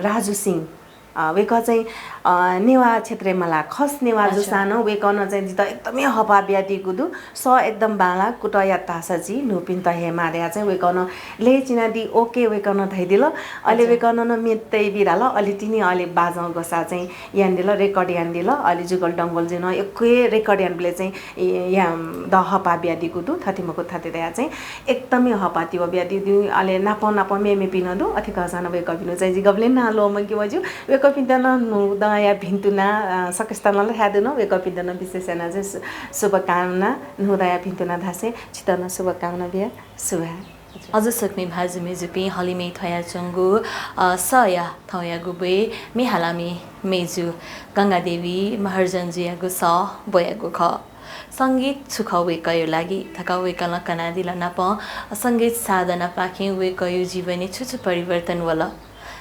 राजु सिंह। अ, वय्कः चाहिँ, अ, नेवाः क्षेत्रय् मला, खस नेवाः जूसां नं वय्कलं चाहिँ जितः एकदमै हःपाः बियादीगु दु। सः एकदम बांलाः, कुतः यात धाःसा जि न्हूपिन्त हयेमाः धयाः चाहिँ वय्कलं लय् चिनादी, OK वय्कलं धयादिल। अले वय्कलं नं म्ये तयाबी धाल, अले तिनि अले बाजं ग्वसाः चाहिँ यानादिल, record यानादिल। अले जुगल डंगोलजुं नं यक्व हे record यानाबलय् चाहिँ ए, या, द हःपाः बियादीगु दु, थथे मखु थथे धयाः चाहिँ एकदमै हःपाः तिबः बियादीगु दु। अले नापं नापं मेमेपिं नं दु, अथे खःसां नं वय्कःपिनिगु चाहिँ जिं गबलें नां ल्वःमंके मज्यू। वय्कःपिन्त नं न्हूदँया भिन्तुना, अ, सकसितं नं ला धाये धुन, वय्कःपिन्त नं विशेष यानाः चाहिँ शु-, शुभकामना, न्हूदँया भिन्तुना धासें छितः नं शुभकामना बिया, सुभाय्। हजुर, स्वकुमि भाजु मेजुपिं, हलिमय् थ्वयाच्वंगु, अ, सःया थौंयागु ब्वय् म्ये हालामि मेजु गंगादेवी महर्जनजुयागु सः ब्वयागु खः। संगीत छु खः वय्कःया लागि धकाः वय्कलं कनादिल नापं संगीत साधनापाखें वय्कःया जीवनय् छु छु परिवर्तन वल।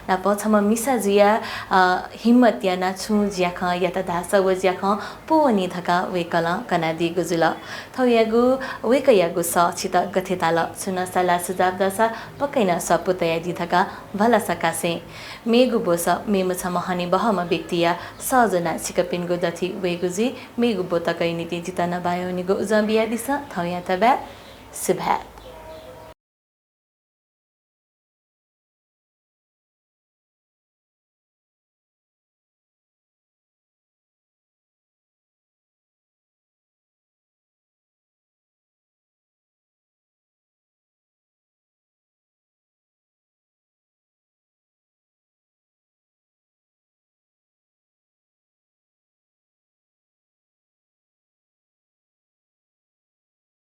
नापं छम्ह मिसा जुयाः, अ, हिम्मत यानाः छुं ज्याखँ यात धाःसा व ज्याखँ पूवनी धकाः वय्कलं कनादीगु जुल। थौंयागु वय्कःयागु सः छितः गथे ताल? छुं नं सल्लाह सुझाव दःसा पक्कै नं स्वापू तयादी धकाः भलसा कासें। मेगु ब्वस मेम्ह छम्ह हनेबहःम्ह व्यक्तिया सः ज्वनाः छिकपिनिगु दथुइ वयेगु जुइ। मेगु ब्व तकया निंतिं जितः नं बाय् वनेगु उजं बियादिसँ। थौंयात बाय्। सुभाय्।